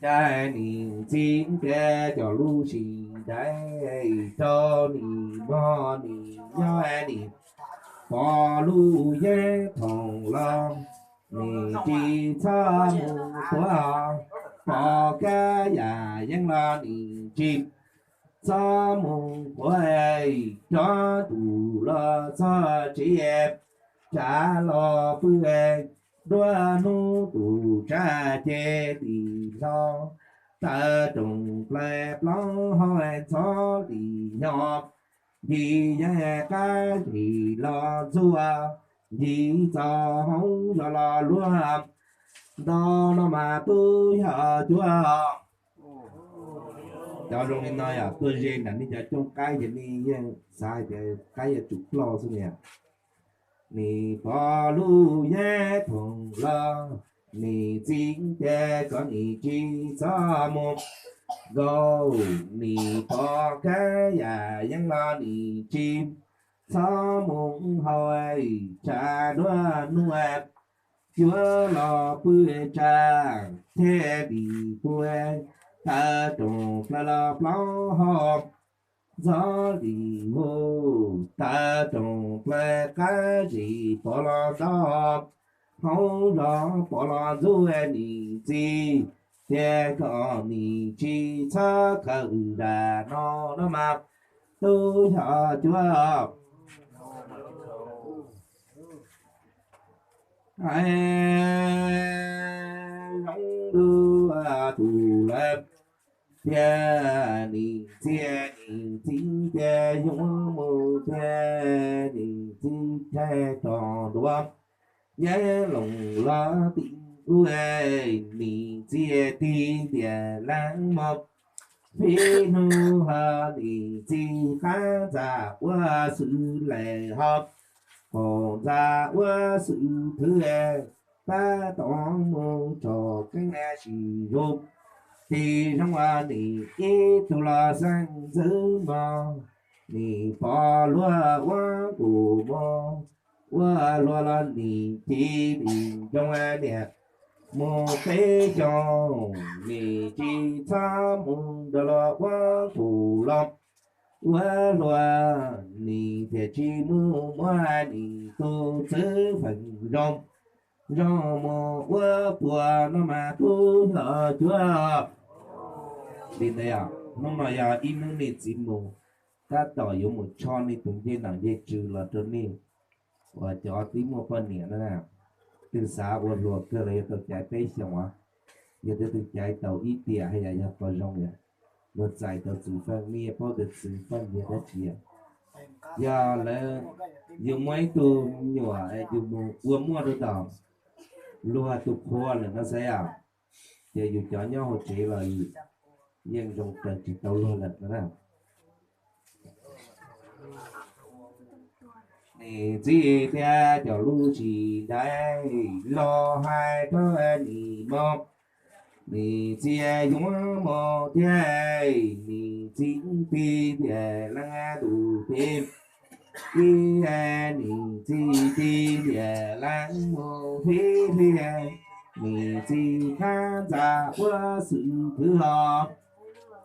Cas nim txiv tias cov lub sim nraiv rau nim no nim nyob nim pov lub yeeb thoom los nim tsis txhob mus tuav, pov kab yam yeeb los nim tsis txhob mus quav, rov tus los txog tsev, tsav los pw, duab hnub tus tsav ces dim hlo, taw rooj plaws plaub hau ntxhov dim nyo, nti yeeb qab zim los ntxuaj, nti txog hauv zos los luag ntau no mas tub yog cuav. Cov zoo li no yog tuaj ze nram nej cov cooj qaib ces nej yeej xav hais tias qaib yuav tsum ploj xwb ne. Nim pov lub yeb thoom los, nim txiv ces kom nim tsis txhob mus nkaum, nim pov kab yam yeeb los nim tsis txhob mus haus, tshav nruab hnub cuab los pw tshav thiaj li tuag, taw rooj plaws los plaub hau ntxhov li hu, taw rooj plaws qab zis pov los nto, hauv zos pov los ntxub nim txiv, tias kom nim tsis txhob khaws zam no no mas tub xyov cuab hais zoo dua tus lawm. Tias nim txiv, nim txiv tias yuav mus tias nim txiv thaij tog duav, yeeb loos los tim ub, nim txiv tig tias leej mog, fij hnub ho nim txiv qab ntxa ua xwm lem ho, qaum ntxa ua xwm thwv, tab tom mus tsom keeb sim zoo, tig zoo nim ib tug los xeeb ntxwv mog, nim pov luag ua nqus mog, ua luag los nim ci lim nroo niam mus peb xyoos, nim tsis txhob mus nrog luag ua nqus los, ua luag nim thiaj tsis mus muab nim tus txwv feem zoo, zoo mus ua puas no mas tub xyov cuab. Li ntawd yog hnub no yog ib hnub nej txiv mus, tab tom yuav mus tsho nej tus ncej nom ncej tswv los rau nej uas cov twb muaj poj niam na. Twb xav ua hluas kawg los yuav tau caiv peb xyoos, yog twb twb caiv tau ib tiam haj yam yog qhov zoo yom. Luag txais tau txwv feej, nej paub tias txwv feej yog dab tsi? Yog lawv yus muaj ib tug me nyuam yus mus ua muaj rau tom luag tus qhua lawm no xav yom, ces yus cov nyob hauv tsev los yeej zoo raws tsis tau luag lawm no na. Nim txiv thiab cov lub tsis ntaib los hais rau nim mog, nim txiv yuav mus thiab, nim txiv tig tias leej tus tib, ib nim txiv tig tias leej mus fib hlias, nim txiv qab ntxa ua xwm thwv ho,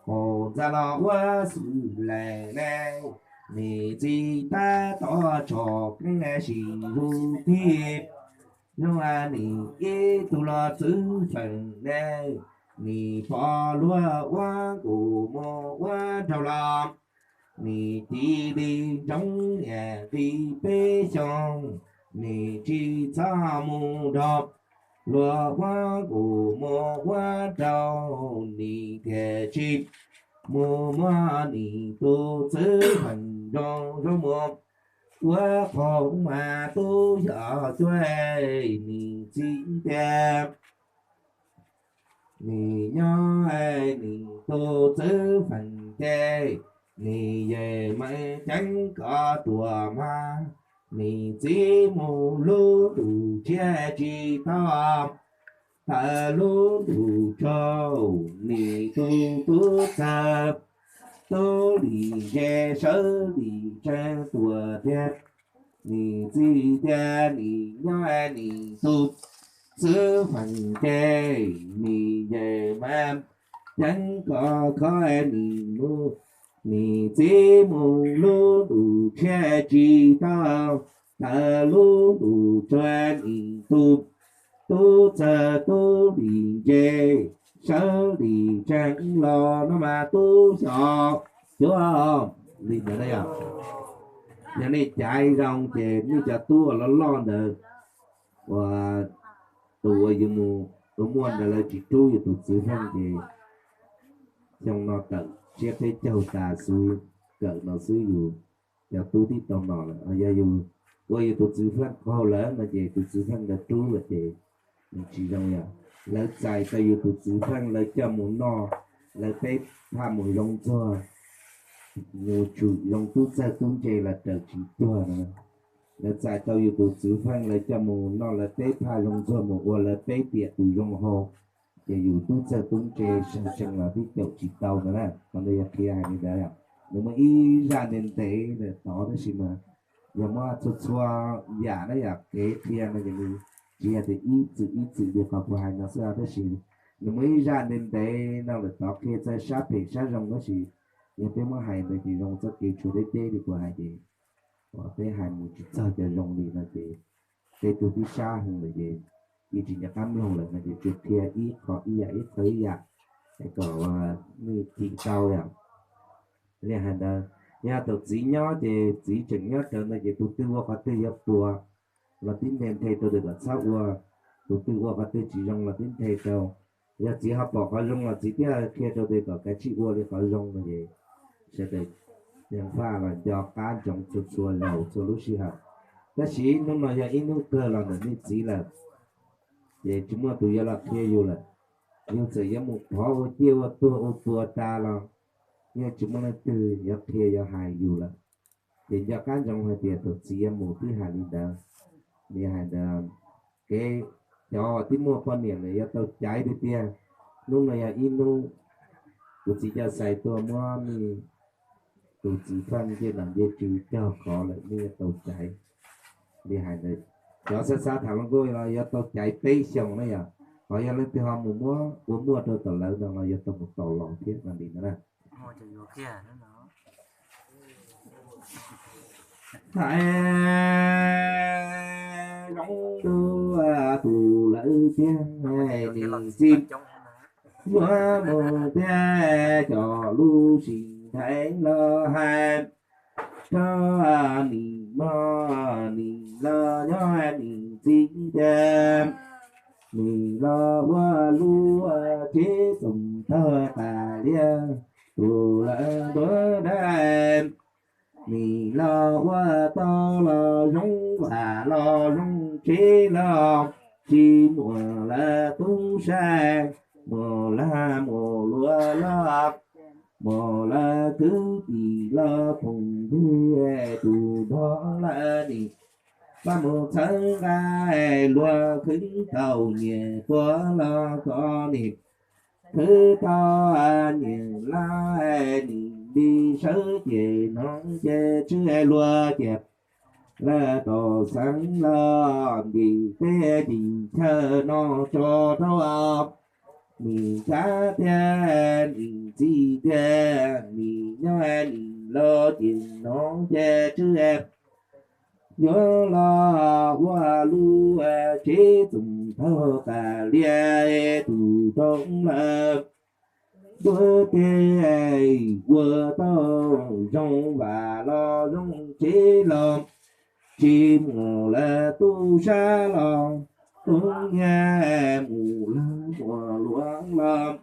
qaum ntxa los ua xwm lem ne, nim txiv tab tom tsom keeb sim hu tib, zoo nim ib tug los txwv feem ne, nim pov luag ua nqus mus ua nraug los, nim ci li ntsoov niam li peb xyoos, nim tsis txhob mus nrog luag ua nqus mus ua nraug, nim thiaj tsis mus muab nim tus txwv feem zoo zoo mus ua qhov mas tub xyov cuab, nim txiv tias nim nyob nim tus txwv feem ces, nim yawm meej ceeb koj tuam mas, nim txiv mus lub ntuj tshiab tsis tau, tawm lub ntuj tsaus, nim tus tub txawg tub lim nce sawv lim tsees tuam tiag, nim txiv tias nim nyob nim tus txwv feem ces, nim yawm meej ceeb koj khov nim mus, nim txiv mus lub ntuj tshiab tsis tau, tawm lub ntuj tsaus, nim tus tub txawg tub lim nce sawv lim tsees los no mas tub xyov cuab. Li ntawd yog, yog nej caiv zoo ces nej cov tub uas loj loj ntawd, uas tus uas yus mus ua muaj ntawd lawv tsis rub yus tus txwv feej ces xyoo no tawm tsiab peb caug tas xwb, kawm no xwb yus cov tub twb tau nom lawm. Yog yus ua yus tus txwv feej qaug lawm no ces tus txwv feej ntawd rub lawm ces nws tsis zoo yom. Lawv txais tau yus tus txwv feej lawv coj mus noj lawv peb phaj mus zoo ntxuag, mus tshwm zoo tub txawg tub ntse los raws tsis cuag no. Lawv txais tau yus tus txwv feej lawv coj mus noj lawv peb phaj zoo ntxuag mus ua lawv peb tiam tus zoo hau, ces yus tub txawg tub ntse sawv tsees los twb caum tsis tau no na. Qhov ntawd yog qhia hais li ntawd, nws muaj ib zaj ntev ntev lawm tod tab sis mas yog muab txhua txhua yam na yom kev qhia no ces nws tsis yog tias ib txwm ib txwm li qhov kuv hais no xwb tab sis nws muaj ib zaj ntev ntev no lawm tod qhia txog sab phem sab zoo tab sis yog peb muab hais ntawd ces zoo txoj kev tshuav deb deb li kuv hais ces peb hais mus tsis txog cov zoo li no ces tej tug twb sab heev lawm ces yeej tsis nco qab mloog lawm no ces tsuas qhia ib qho ib yam ib qho ib yam es kom nej cim tau yom. Li hais ntawd, yog tus txiv nyob ces txiv tseem nyob raws ntawd ces tus twg ua qhov twg yuav puas los tib nthe nthe rau tus kom txhob ua, tus twg ua qhov twg tsis zoo los tib nthe rau. Yog txiv ho pom qhov zoo los txiv twb qhia rau tus kom kav tsij ua li qhov zoo no ces sawv daws ceev faj los nco qab ntsoov txhua txhua zaus txhua lub sij hawm. Tab sis hnub no yog ib hnub kawg los ntawm nej txiv lawm, ces tsis muaj tus yuav los qhia yus lawm. Yus txawm yuav mus phov ua ciaj ua tuag ua puas tas los yeej tsis muaj leej twg yuav qhia yuav hais yus lawm. Ces nco qab ntsoov hais tias tus txiv yuav mus twb hais li ntawd. Li hais ntawd, kev cov uas twb muaj poj niam lawm yuav tau caiv tiag tiag. Hnub no yog ib hnub kuv txiv coj xais tuaj muab nej tus txiv faj ncej nom ncej tswv cog qhov lawm nej yuav tau caiv. Li hais ntawd, cov xav xav tham hluas nkauj los yuav tau caiv peb xyoos na yom. Ho yog leej twg ho mus muab ua muaj rau tom lawv no los yuav tau mus tos los thiab no li ntawd na. Hais zoo dua tus lawv tiag, nws txiv yuav mus tiag cov lub sij hawm los hais rau nim no, nim los nyob nim txiv tiag, nim los ua lub tsev txoos tag tas liaj, tus lawv ntuav dab, nim los ua tau los zoo vam los zoo tsev los, tsis muaj lawv tub sab, muaj lawv muaj luag los, muaj lawv kwv tij los phooj ywg, tus dog lawv nim los mus txhawb nqa luag khwv tau nyias tuaj los kom nim khwv tau nyias lawm, nim li sawv ces noog ces tswv luag ces lawv tau xeev los ntim teb ntim chaw no tso rau nim tsav tiag, nim txiv tiag, nim nyob nim los ces noog ces tswv yuav los ua lub tsev txoos thaub tas liaj, tus roob lawv ntuav tiag, ua tau zoo vam los zoo tsev los, tsis muaj lawv tub sab los, tub nyiag mus lawv muaj luag los,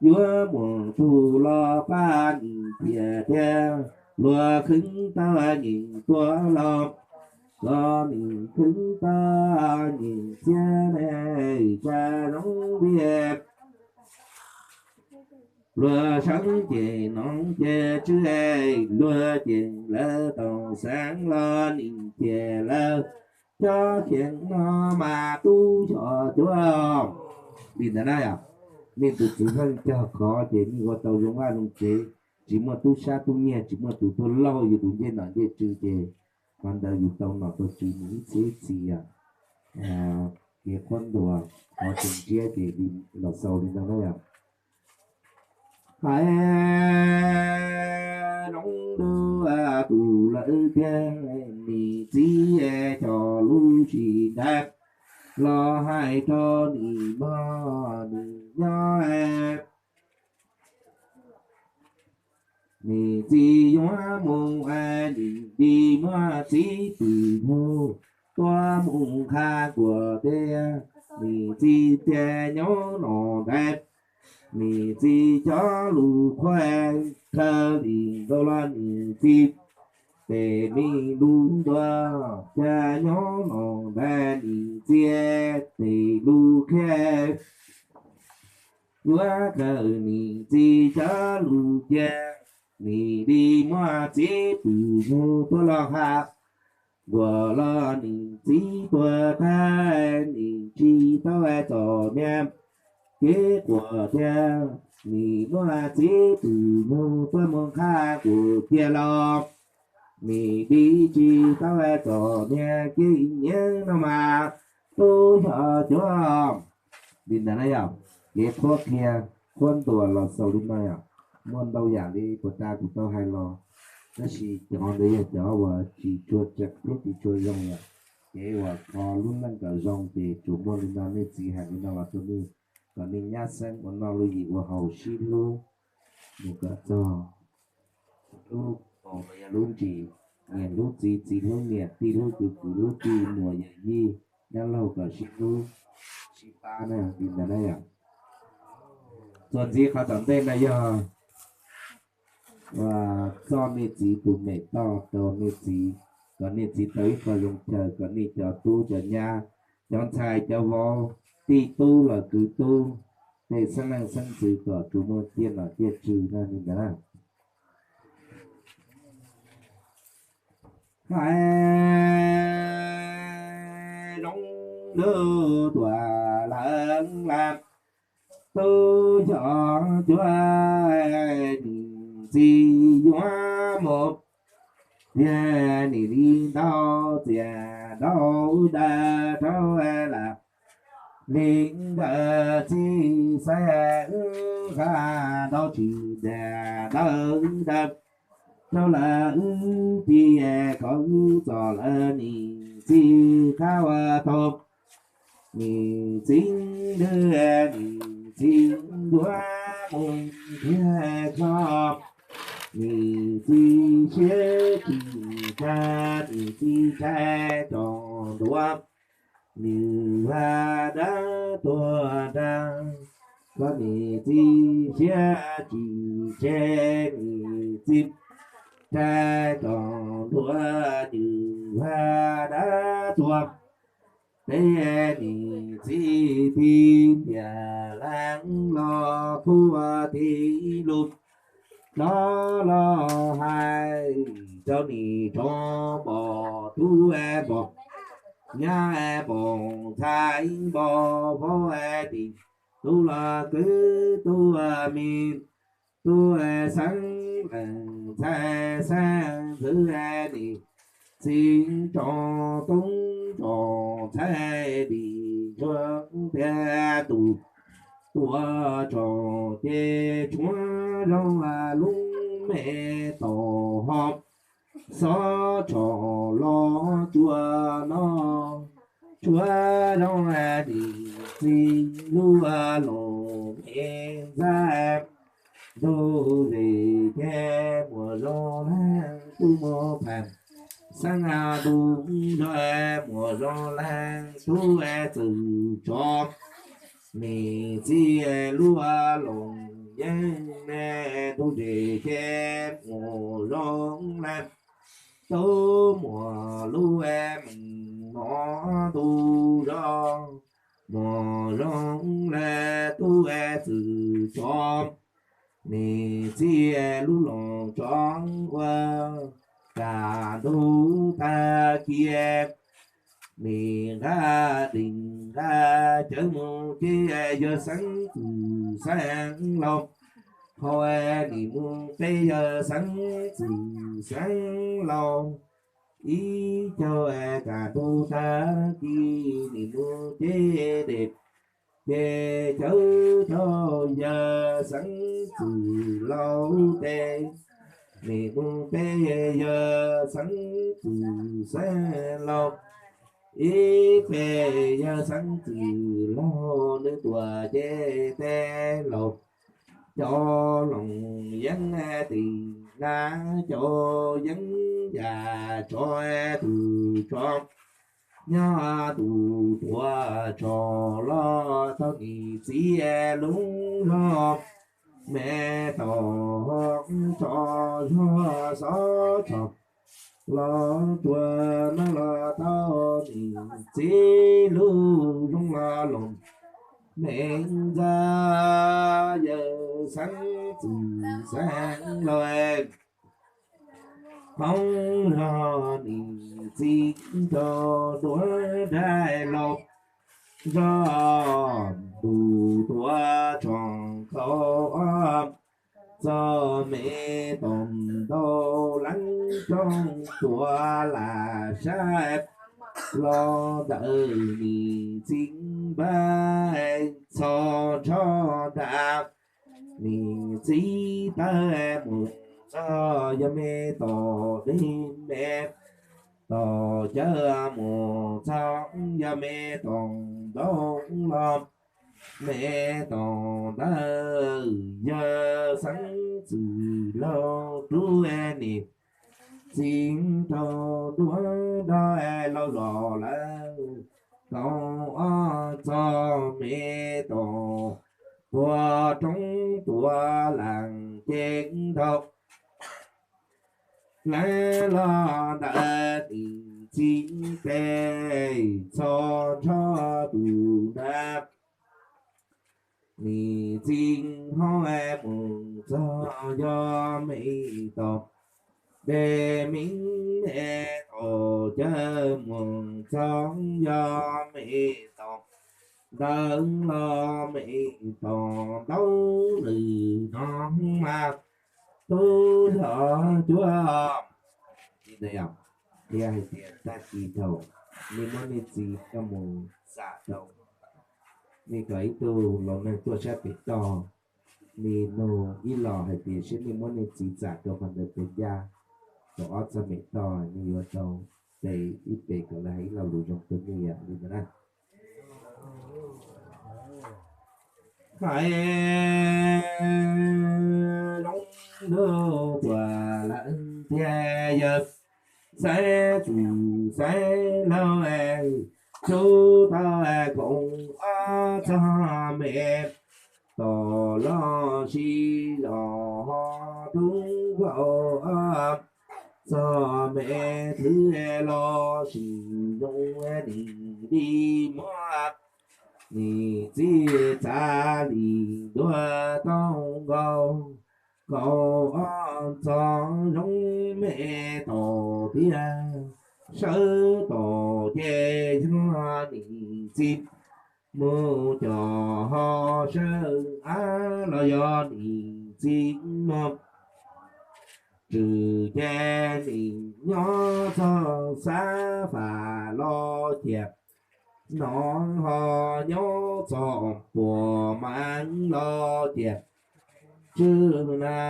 yuav muaj tug los pab nim tiag tiag, luag khwv tau nim tuaj los, los nim khwv tau nim txiag ne, tsa zoo tiag. Luag sawv ces noog ces tswv luag ces lawv tau xeev los nim ces lawv cov xeev no mas tub xyom cuab li ntawd na yom. Nej tus txiv feej cog qhov ces nej ua tau zoo vaj zoo tsev, tsis muaj tub sab tub nyiag, tsis muaj tus tuaj laug yus tus ncej nom ncej tswv ces qhov ntawd yus tau nom tau tswv mus ib txhis ib txhis yom. Kev qhuab ntuas qhov tseem ntsiab ces los xaus li no na yom. Hais zoo dua tus lawv tiag, nim txiv cov lub sij hawm los hais rau nim mog nim nyob nim txiv yuav mus, nim li muab txiv twm yug tuaj mus qha kuas tiag, nim txiv tiag nyob no ntag. Nim txiv cov lus qhuab khaws li nkaus los nim txiv tes me lus ntuas, cas nyob no ntag nim txiv tes lus qhia. yuav kawm niam txiv cov lus cia, nim li muaj txiv pw nyuj tuaj los hais, nkuas los niam txiv tuag tag, nim tsis tau txom nyem kev quas thiab, nim muaj txiv pw nyuj tuaj mus qhab kuv tiag los, nim li tsis tau txom nyem kev nyiam no mas tub xyov cuag li ntawd na yom. Kev qhuab qhia qhuab ntuas los xaus li no yom. Muaj ntau yam li puag ta kuv tau hais los, tab sis cov ntawd yog cov uas tsis tshua tseem thiab tsis tshua zoo yom. Kev uas kho lub neej kom zoo ces tsuas muaj li no, nej txiv hais li no los rau nej, kom nej nyab xeeb ua noj lub yim ua haus sib hlub mus kom txog lub paus los yog lub ntsis, niam hlub txiv, txiv hlub niam, tij hlub kwv, kwv hlub tij, muam yawm yij, dab laug kom sib hlub sib pab na li ntawd na yom. Txuas ntxiv qhov tom ntej no yog txoj nej txiv tus mem toj rau nej txiv, kom nej txiv tau ib qho zoo chaw, kom nej cov tub cov nyab, cov ntxhais cov vauv, tij tub los kwv tub, tej xeeb leej xeeb ntxwv kom tsuas muaj ciaj nom ciaj tswv na li ntawd na. Hais zoo lub tuam lawv lawm, tub xyov cuag niam txiv yuav mus, yog niam li ntau txias ntau daws rau lawm, li nkawd txiv xav wb qhab ntau tsis ntiag ntawd daws rau lawm wb tiag kom wb txom lawv niam txiv qab ua tau. Niam txiv, niam txiv yuav mus thiab tso, niam txiv siab tsis tshaj, niam txiv tshaj tso ntua, nws ua dab tuag nrag, koj niam txiv siab tsis tseg, niam txiv tshaj tso ntua, nws ua dab tuag. Peb niam txiv tij ntiag leej los khub tij lus, rov los hais rau niam rov npom tub npom, nyab npom ntxhais npom vauv, tim tub los kwv tub me, tub xeeb leej ntxhais xeeb ntxwv, niam txiv tso tub tso ntxhais dim ntsuag tiag tus, tuaj tso ces tshuav zoo lub me tau ho, xov tso los tsuas no, tshuav zoo niam txiv lub loos me ntxhais. Ntuj zes ces muaj zoo leej tub muaj pha, xeeb ntuj zos muaj zoo leej tub txwm tso, niam txiv lub loos yeej ne. Ntuj zes ces muaj zoo leej tub muaj lub meej mom, ntuj zos muaj zoo leej tub txwm tso, niam txiv lub loos tso ua, kaj ntug tag kiag, nim nqa dim nqa cawv mus ces yog xeeb txwm xeeb laus, ho nim mus peb yog xeeb txwm xeeb laus, ib caug kaj ntug tag kis nim mus ces dej, ces cawv rau yawg xeeb txwm laus tes, nim mus peb yawg xeeb txwm xeeb laus, ib peb yawg xeeb txwm laus nws tuaj ces tes laus, cov loos yeeb tim na, cov yeeb yam tso tus tso, nyob tus tuaj tso los tau niam txiv lub zog, me tau tso zog xov tso los tsuas no los tau niam txiv lub zoo los loos, me ntxawg yawg xeeb txwm xeeb laug, qoob zog nim txiv rau duav dab laug, zog ntuj tuav tshooj kaum ob, txog me toom ntau leej rooj tuav lam saib, los ntawm nim txiv npab txhos nrho nram, nim txiv tawg mus txog yog me tom deb me, tom cawv mus txog yog me toom ntau los, me toom ntawd yawg xeeb txwm laug rub nim txiv rau duav dab laug zos lawm, kaum ob txog me toom puag roob tuav lees cev dhau, lawv los ntawm nim txiv tes txhos nrho tus nrab, nim txiv ho mus txog yog me tom deb me, me tom cawv mus txog yog me tom ntawd los me tom ntau lwm no mas tub yog cuab. Li ntawd yog qhia hais tias tag kis thaum nej muab nej txiv coj mus xam rau, nej kom ib tug laus neeg tuaj sab pem toj, nej nug ib los hais tias seb nej muab nej txiv xam rau qhov ntawd puas ncaj. Thaum ob txog pem toj nej yuav tau pe ib pe kom lawv hais ib lo lus zoo rau nej yom, li ntawd na. Hais zoo ntuj tuam leej thiab yawg xeeb txwm xeeb laug, rub tau kaum ob txog me tom los sis zos ho rub kaum ob txog me thwv los sis zoo nim li muab nim txiv txav li ntuag tau nkaus kaum ob txog zoo me tom tiag, sawv tom ces yog nim txiv mus cov ho sawv av los yog nim txiv mus tswm ces nim nyob txog xav fam los ciam no ho nyob txog puas mas los ciam tswm na,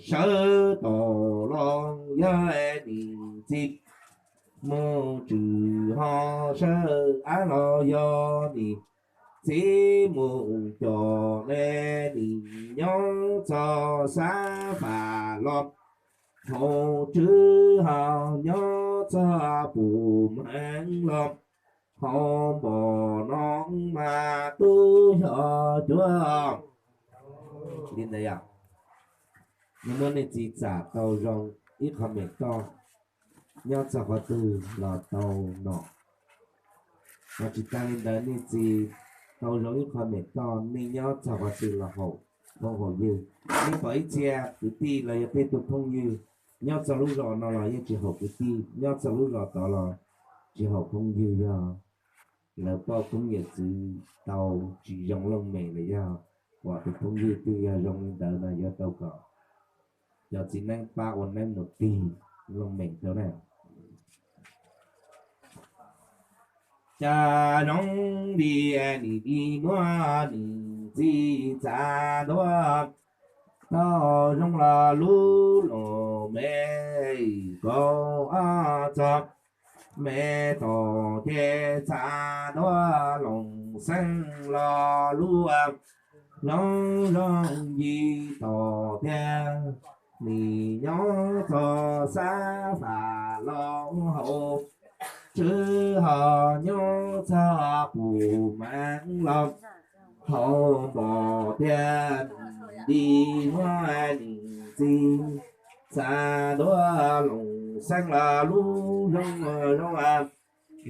sawv tom los yog nim txiv mus tswm ho sawv av los yog nim txiv mus cov ne, nim nyob txog xav fam los hauv tswm ho nyob txog puas mas los hauv npom no mas tub yog cuab. Li ntawd yog nej muab nej txiv txam tau zoo ib qho mem toj, nyob txog qhov twg los tau nom. Ho tsis tas li ntawd nej txiv tau zoo ib qho mem toj, nej nyob txog qhov twg los haum phooj haum ywg. Nej pom ib txhia kwv tij los yog tej tug phooj ywg nyob txog lub zos no los yeej tsis haum kwv tij, nyob txog lub zos tod los tsis haum phooj ywg. Yog lawv poj koob yawm txwv tau tsis zoo looj mem los yog pom tus phooj ywg twg yog zoo li ntawd no yuav tau kom cov txiv neeb pab ua neeb mus tig looj mem rau na. Cas zoo li nim di muab nim txiv txav ntua tau zoo los lub loos me kaum ob txog me tom ces txav ntua loos xeeb los lub loos zoo yim tom tiag, nim nyob txog xav fam los hauv tswm ho nyob txog puas mas los hauv npom tiag, di muab nim txiv txav ntua loos xeeb los lub loos zoo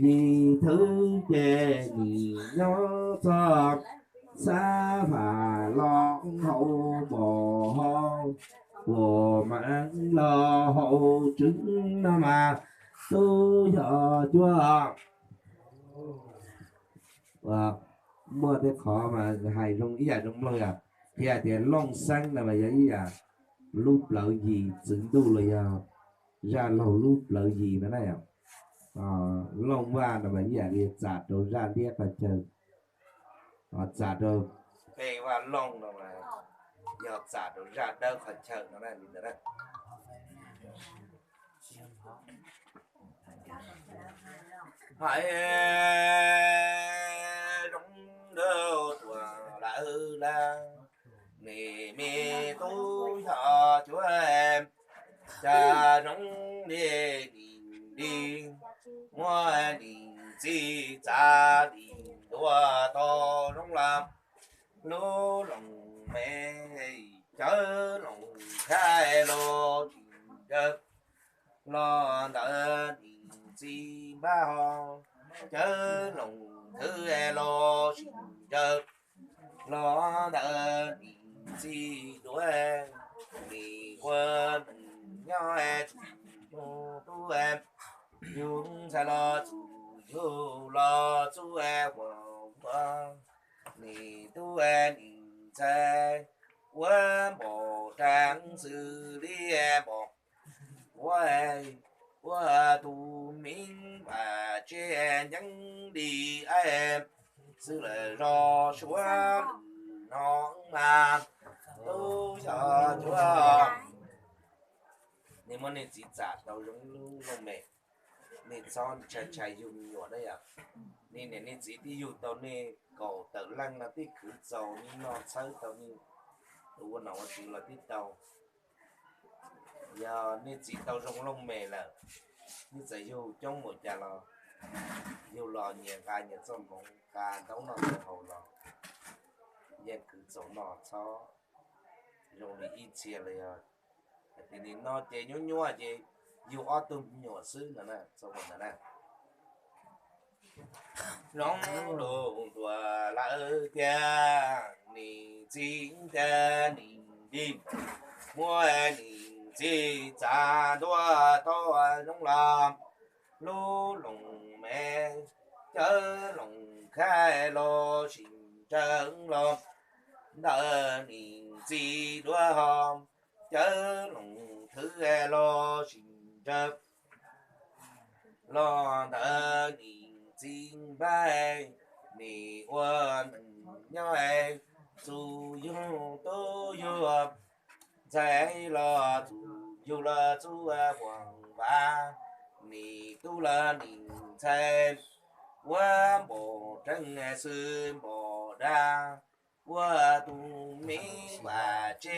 yim thwv ces nim nyob txog Xav fam los hauv npos hauv, puas mam los hauv tswv no mas tub yog cuab. Muaj tej qhov mas hais zoo ib yam zoo mloog yom, qhia tias Looj Xeeb no mas yog ib yam lub plawv yim txwv ntuj los yog zaj laug lub plawv yim no na yom. Looj Vaj no mas ib yam li txam rau zaj liab qhov chaw, txam rau peb Vaj Looj no mas yog txam rau zaj dawb qhov chaw no na li ntawd na. Hais zoo rau tuam lawv lawm, nim me tub yog cuab, cas zoo li nim li, muaj nim txiv txav li ntuav tau zoo los, lub loos me cawv loos khaib los tsis ntsawg, los ntawm nim txiv npab ho, cawv loos thwv los tsis ntsawg, los ntawm nim txiv duav, nim ua neej nyob txus yug tub, yug ntxhais los txus yug los txub ua ua, nim tub nim ntxhais ua npaum rau xws li npaum ua, ua tus me vam tse nceeb li xwb lawm zos suav lwm no mas tub yog cuab. Nej muab nej txiv txam tau zoo lub looj mem, nej txhob ntshai ntshai yug me nyuam na yom. Nej niam nej txiv twb yug tau nej kaum tawm leej no twb khwv txaus nej noj txhawb tau nej ua nom ua tswv los twb tau. Yog nej txiv tau zoo looj mem lawm, nej txawm yug coob npaum cas los, yug los nyias nqa nyias txoj hmoov nqa ntaub noj ntawv haus los yeej khwv txaus noj txhob zoo li ib txhia los yog hais tias nim no ces nyuaj nyuaj ces yug ob tug me nyuam xwb no na, txhob ua ntawd na. Zoo lus tuam lawv tias nim txiv tias nim li, muaj nim txiv txav ntuav tau zoo los, lub loos me cawv loos khaib los tsis ntsawg los, ntawm nim txiv duav ho, cawv loos thwv los tsis ntsawg, los ntawm nim txiv npab, nim ua neej nyob txus yug tub yug ntxhais los txus yug los txub ua npav, nim tub los nim ntxhais ua npaum reej xwb npaum dab, ua tus me vam tse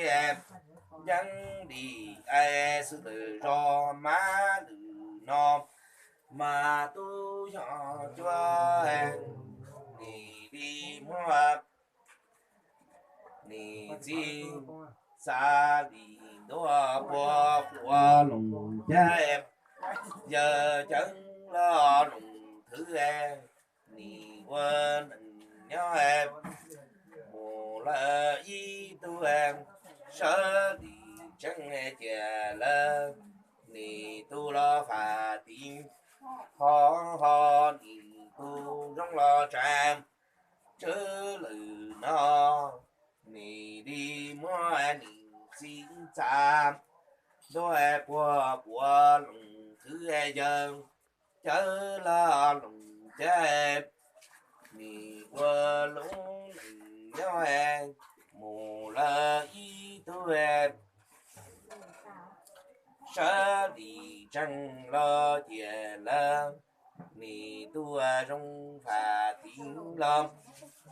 nceeb li xwb lawm zos mas lwm no mas tub yog cuab, nim li muab nim txiv xav li ntuav puag quav loos cav, yawg ceeb los loos thwv, nim ua neej nyob mus lawm ib tug, sawv li tseeb cia lawm, nim tub los fam tiv ho, ho nim tub zoo los tsav tswv lwm no, nim li muab nim txiv txav ntuav puag quav loos thwv, yawg ceeb los loos cav, nim ua lub neej nyob mus lawm ib tug, sawv li tseeb los cia lawm, nim tub zoo fam tiv los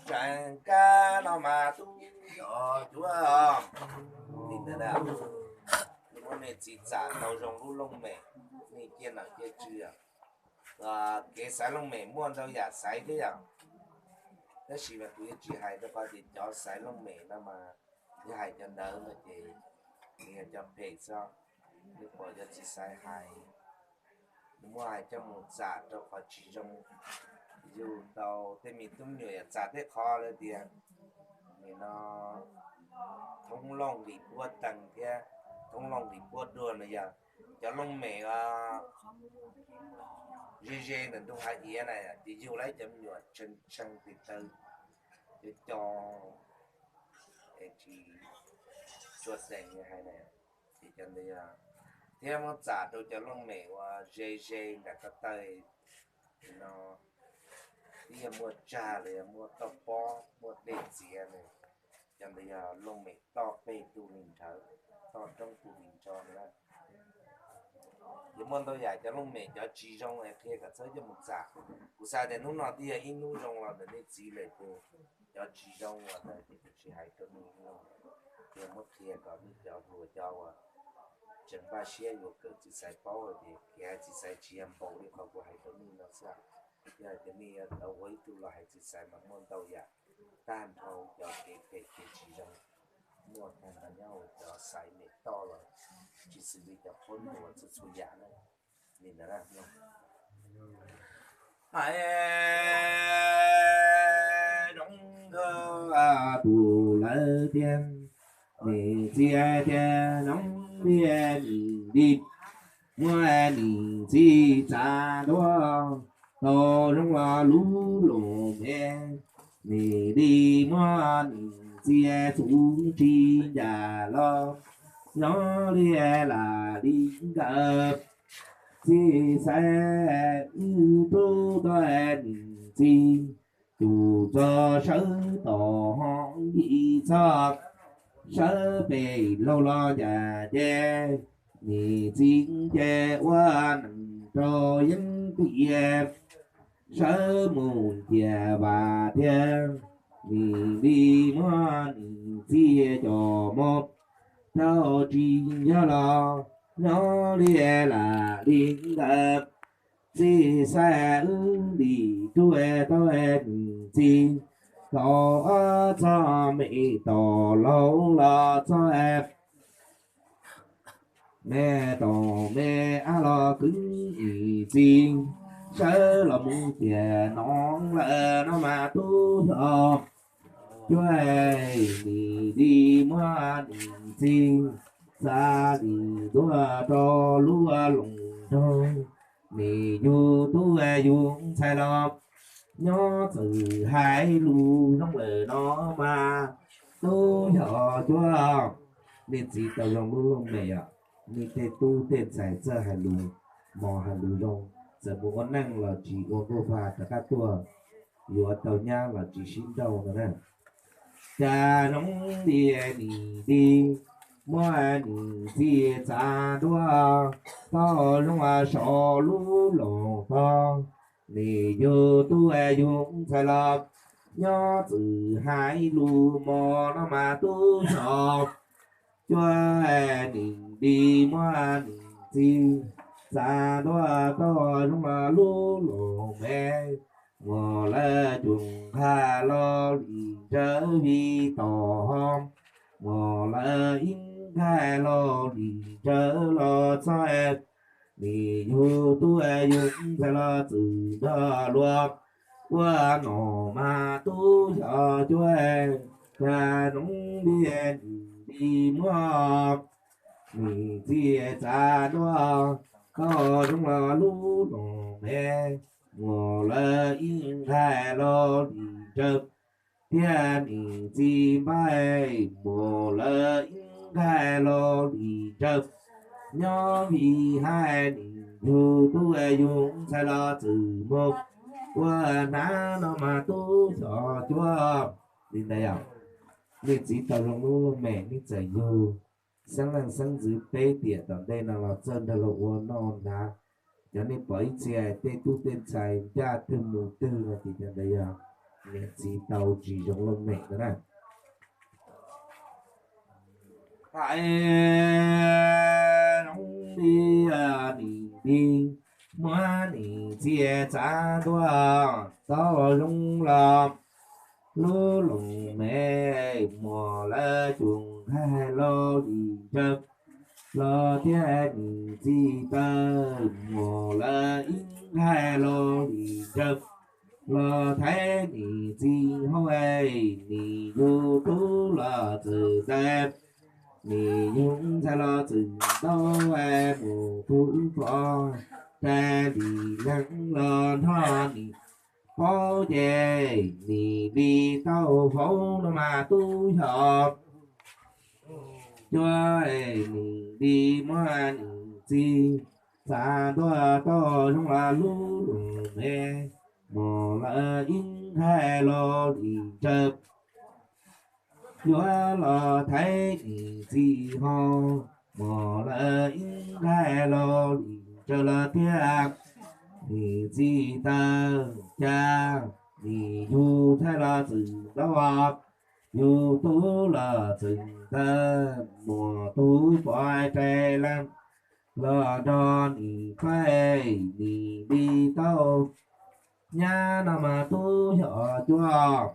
tsav kab no mas tub yog cuab. Li ntawd, nej muab nej txiv txam tau zoo lub looj mem, nej ciaj nom ciaj tswv. Kev xaiv looj mem muaj ntau yam xaiv thiab yom, tab sis mas kuv yuav tsis hais rau qhov tias cov xaiv looj mem no mas, yog hais cov ntawd no ces nws yog cov phem xwb, nws pom cov txiv xaiv hais, nws muab hais coj mus txam rau qhov tsis zoo. Yug tau tej me tub me nyuam yam txam tej qhov lawv tias no, thoob looj lis puab teeg thiab thoob looj lis puab duag no yog cov looj mem ze ze ntawm ntug hav iav na, ces yug lawv cov me nyuam tshee tshee tes taw cov co es tsis tshua xeem hais na, ces cov ntawd yog, thiab muab txam rau cov looj mem uas ze ze nram ko taw no, twb yog muaj tsag los yog muaj toj pob muaj dej txiav na, cov ntawd yog looj mem toj peg tu li nrhawv, toj roob tu li nrho na. Ces muaj ntau yam cov looj mem cov tsis zoo es qhia kom txhob coj mus txam. Kuv xav tias hnub no twb yog ib hnub zoo los ntawm nej txiv lawm ces cov tsis zoo los ntawd ces kuv tsis hais rau nej no, ces muab qhia kom nej cov hluas cov uas tseem npaj siab yuav kawm txiv xaiv paub ces kev hais txiv xaiv tsis yog npaum li qhov kuv hais rau nej no xwb. Yog hais tias nej yuav tau ua ib tug los hais txiv xaiv mas muaj ntau yam, tag nrho cov kev phem kev tsis zoo muaj tag nrho nyob hauv cov xaiv mem toj los tsis xws li cov qhuab ntuas txhua txhua yam na. Li ntawd hais zoo nkauj tus lawv tiag, nim txiv tiag noog li nim li, muab nim txiv txav ntua tau zoo los lub loos me, nim li muab nim txiv txuv tsis ncas los, nyob li lam li nkawd txiv xaiv wb rub tau nim txiv, tus txog sawv tom hoob yim txog sawv pem laug los ncas ces nim txiv ces ua neeg rau yeeb tias sawv mus cia vas thiab, nim li muab nim txiv coj mus rau tsis yog los nyob li lam li nkawd txiv xaiv wb li rub tau nim txiv, tau ob txog me tom laug los txog me tom me ab los kwv nim txiv, sawv los mus tias noog lawm no mas tub yog cuab nim li muab nim txiv txav nim tuaj rau lub loos nroog, nim yug tub yug ntxhais los nyob txawm hais lus zoo lawm no mas tub yog cuab. Nej txiv tau zoo lub looj mem os, nej tej tub tej ntxhais txawj hais lus, mos hais lus zoo, txawm mus ua neej los tsis ua nkauj vaj rov qab tuaj, yuav tau nyab los tsis sib nrauj no na. Cas zoo li nim li muab nim txiv txav ntua tau zoo saum lub loos tog, nim yug tub yug ntxhais los nyob txawm hais lus mos no mas tub yog cuab, nim li muab nim txiv txav ntua tau zoo lub loos me, muab lawv cuag nqaij los li ntsawv vij tom hov, muab lawv ib nqaij los li ntsawv los txog, nim yug tub yug ntxhais los txawm nrog luag ua nom mas tub yog cuab, cas zoo li nim li muab nim txiv txav ntua tau zoo lub loos me, muab lawv ib nqaij los li ntsawv, thiab nim txiv npaj, muab lawv ib nqaij los li ntsawv, nyob vij hais nim yug tub yug ntxhais los txawm mus ua hnav no mas tub yog cuab. Li ntawd yog nej txiv tau zoo lub looj mem, nej txawm yug xeeb leej xeeb ntxwv peb tiam tom ntej no los txawj nrog luag ua noj hnav. Cov nej pom ib txhia tej tub tej ntxhais ncaj twg mus twg no ces cov ntawd yog niam txiv tau tsis zoo looj mem no na. Hais zoo li nim li muab nim txiv txav ntua tau zoo los lub loos me, muab lawv cuag nqaij los li ntsawv los thiab nim txiv taw, muab lawv ib nqaij los li ntsawv, los thaiv nim txiv hauv, nim yug tub los txwm ntawd, nim yug ntxhais los txwm ntau, mus tub pov rais li leej los nrog nim paub ces nim li tau vauv no mas tub xyom cuab, nim li muab nim txiv txav ntua tau zoo li lub loos me, mus lawm ib nqaij los li ntsaws, yuav los thaiv nim txiv hauv, mus lawm ib nqaij los li ntsaws los tiag. Nim txiv tawg cas, nim yug ntxhais los txwm ntau, yug tub los txwm ntau, mus tub pov rais leej los nrog nim pab, nim li tau nyab no mas tub xyom cuab.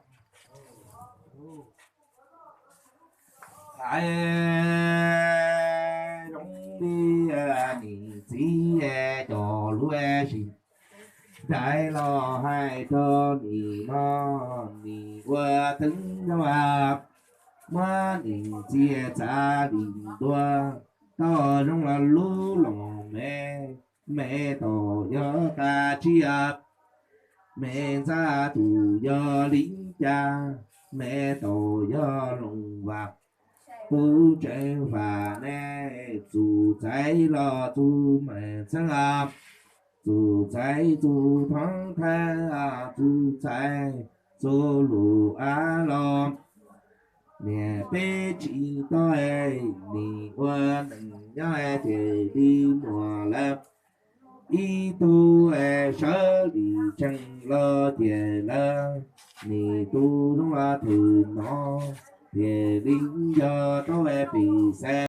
Hais zoo li nim txiv cov lub sim ntais los hais rau nim no, nim ua teeb zoo, muab nim txiv txav li ntua tau zoo li lub loos me, me tau yog qab tsi, me ntxhais tus yog li cas, me tau yog loos vam, tub tseem vam ne, txuj txaiv los txuj meem txheeb, txuj txaiv txuj thoob thawj, txuj txaiv txuj lus av los. Niam peb tsis tau, nim ua neej nyob ces li muam lawm, ib tug sawv li tsees los ces lawm, nim tus zoo li thwm no, ces li yog tau pis xav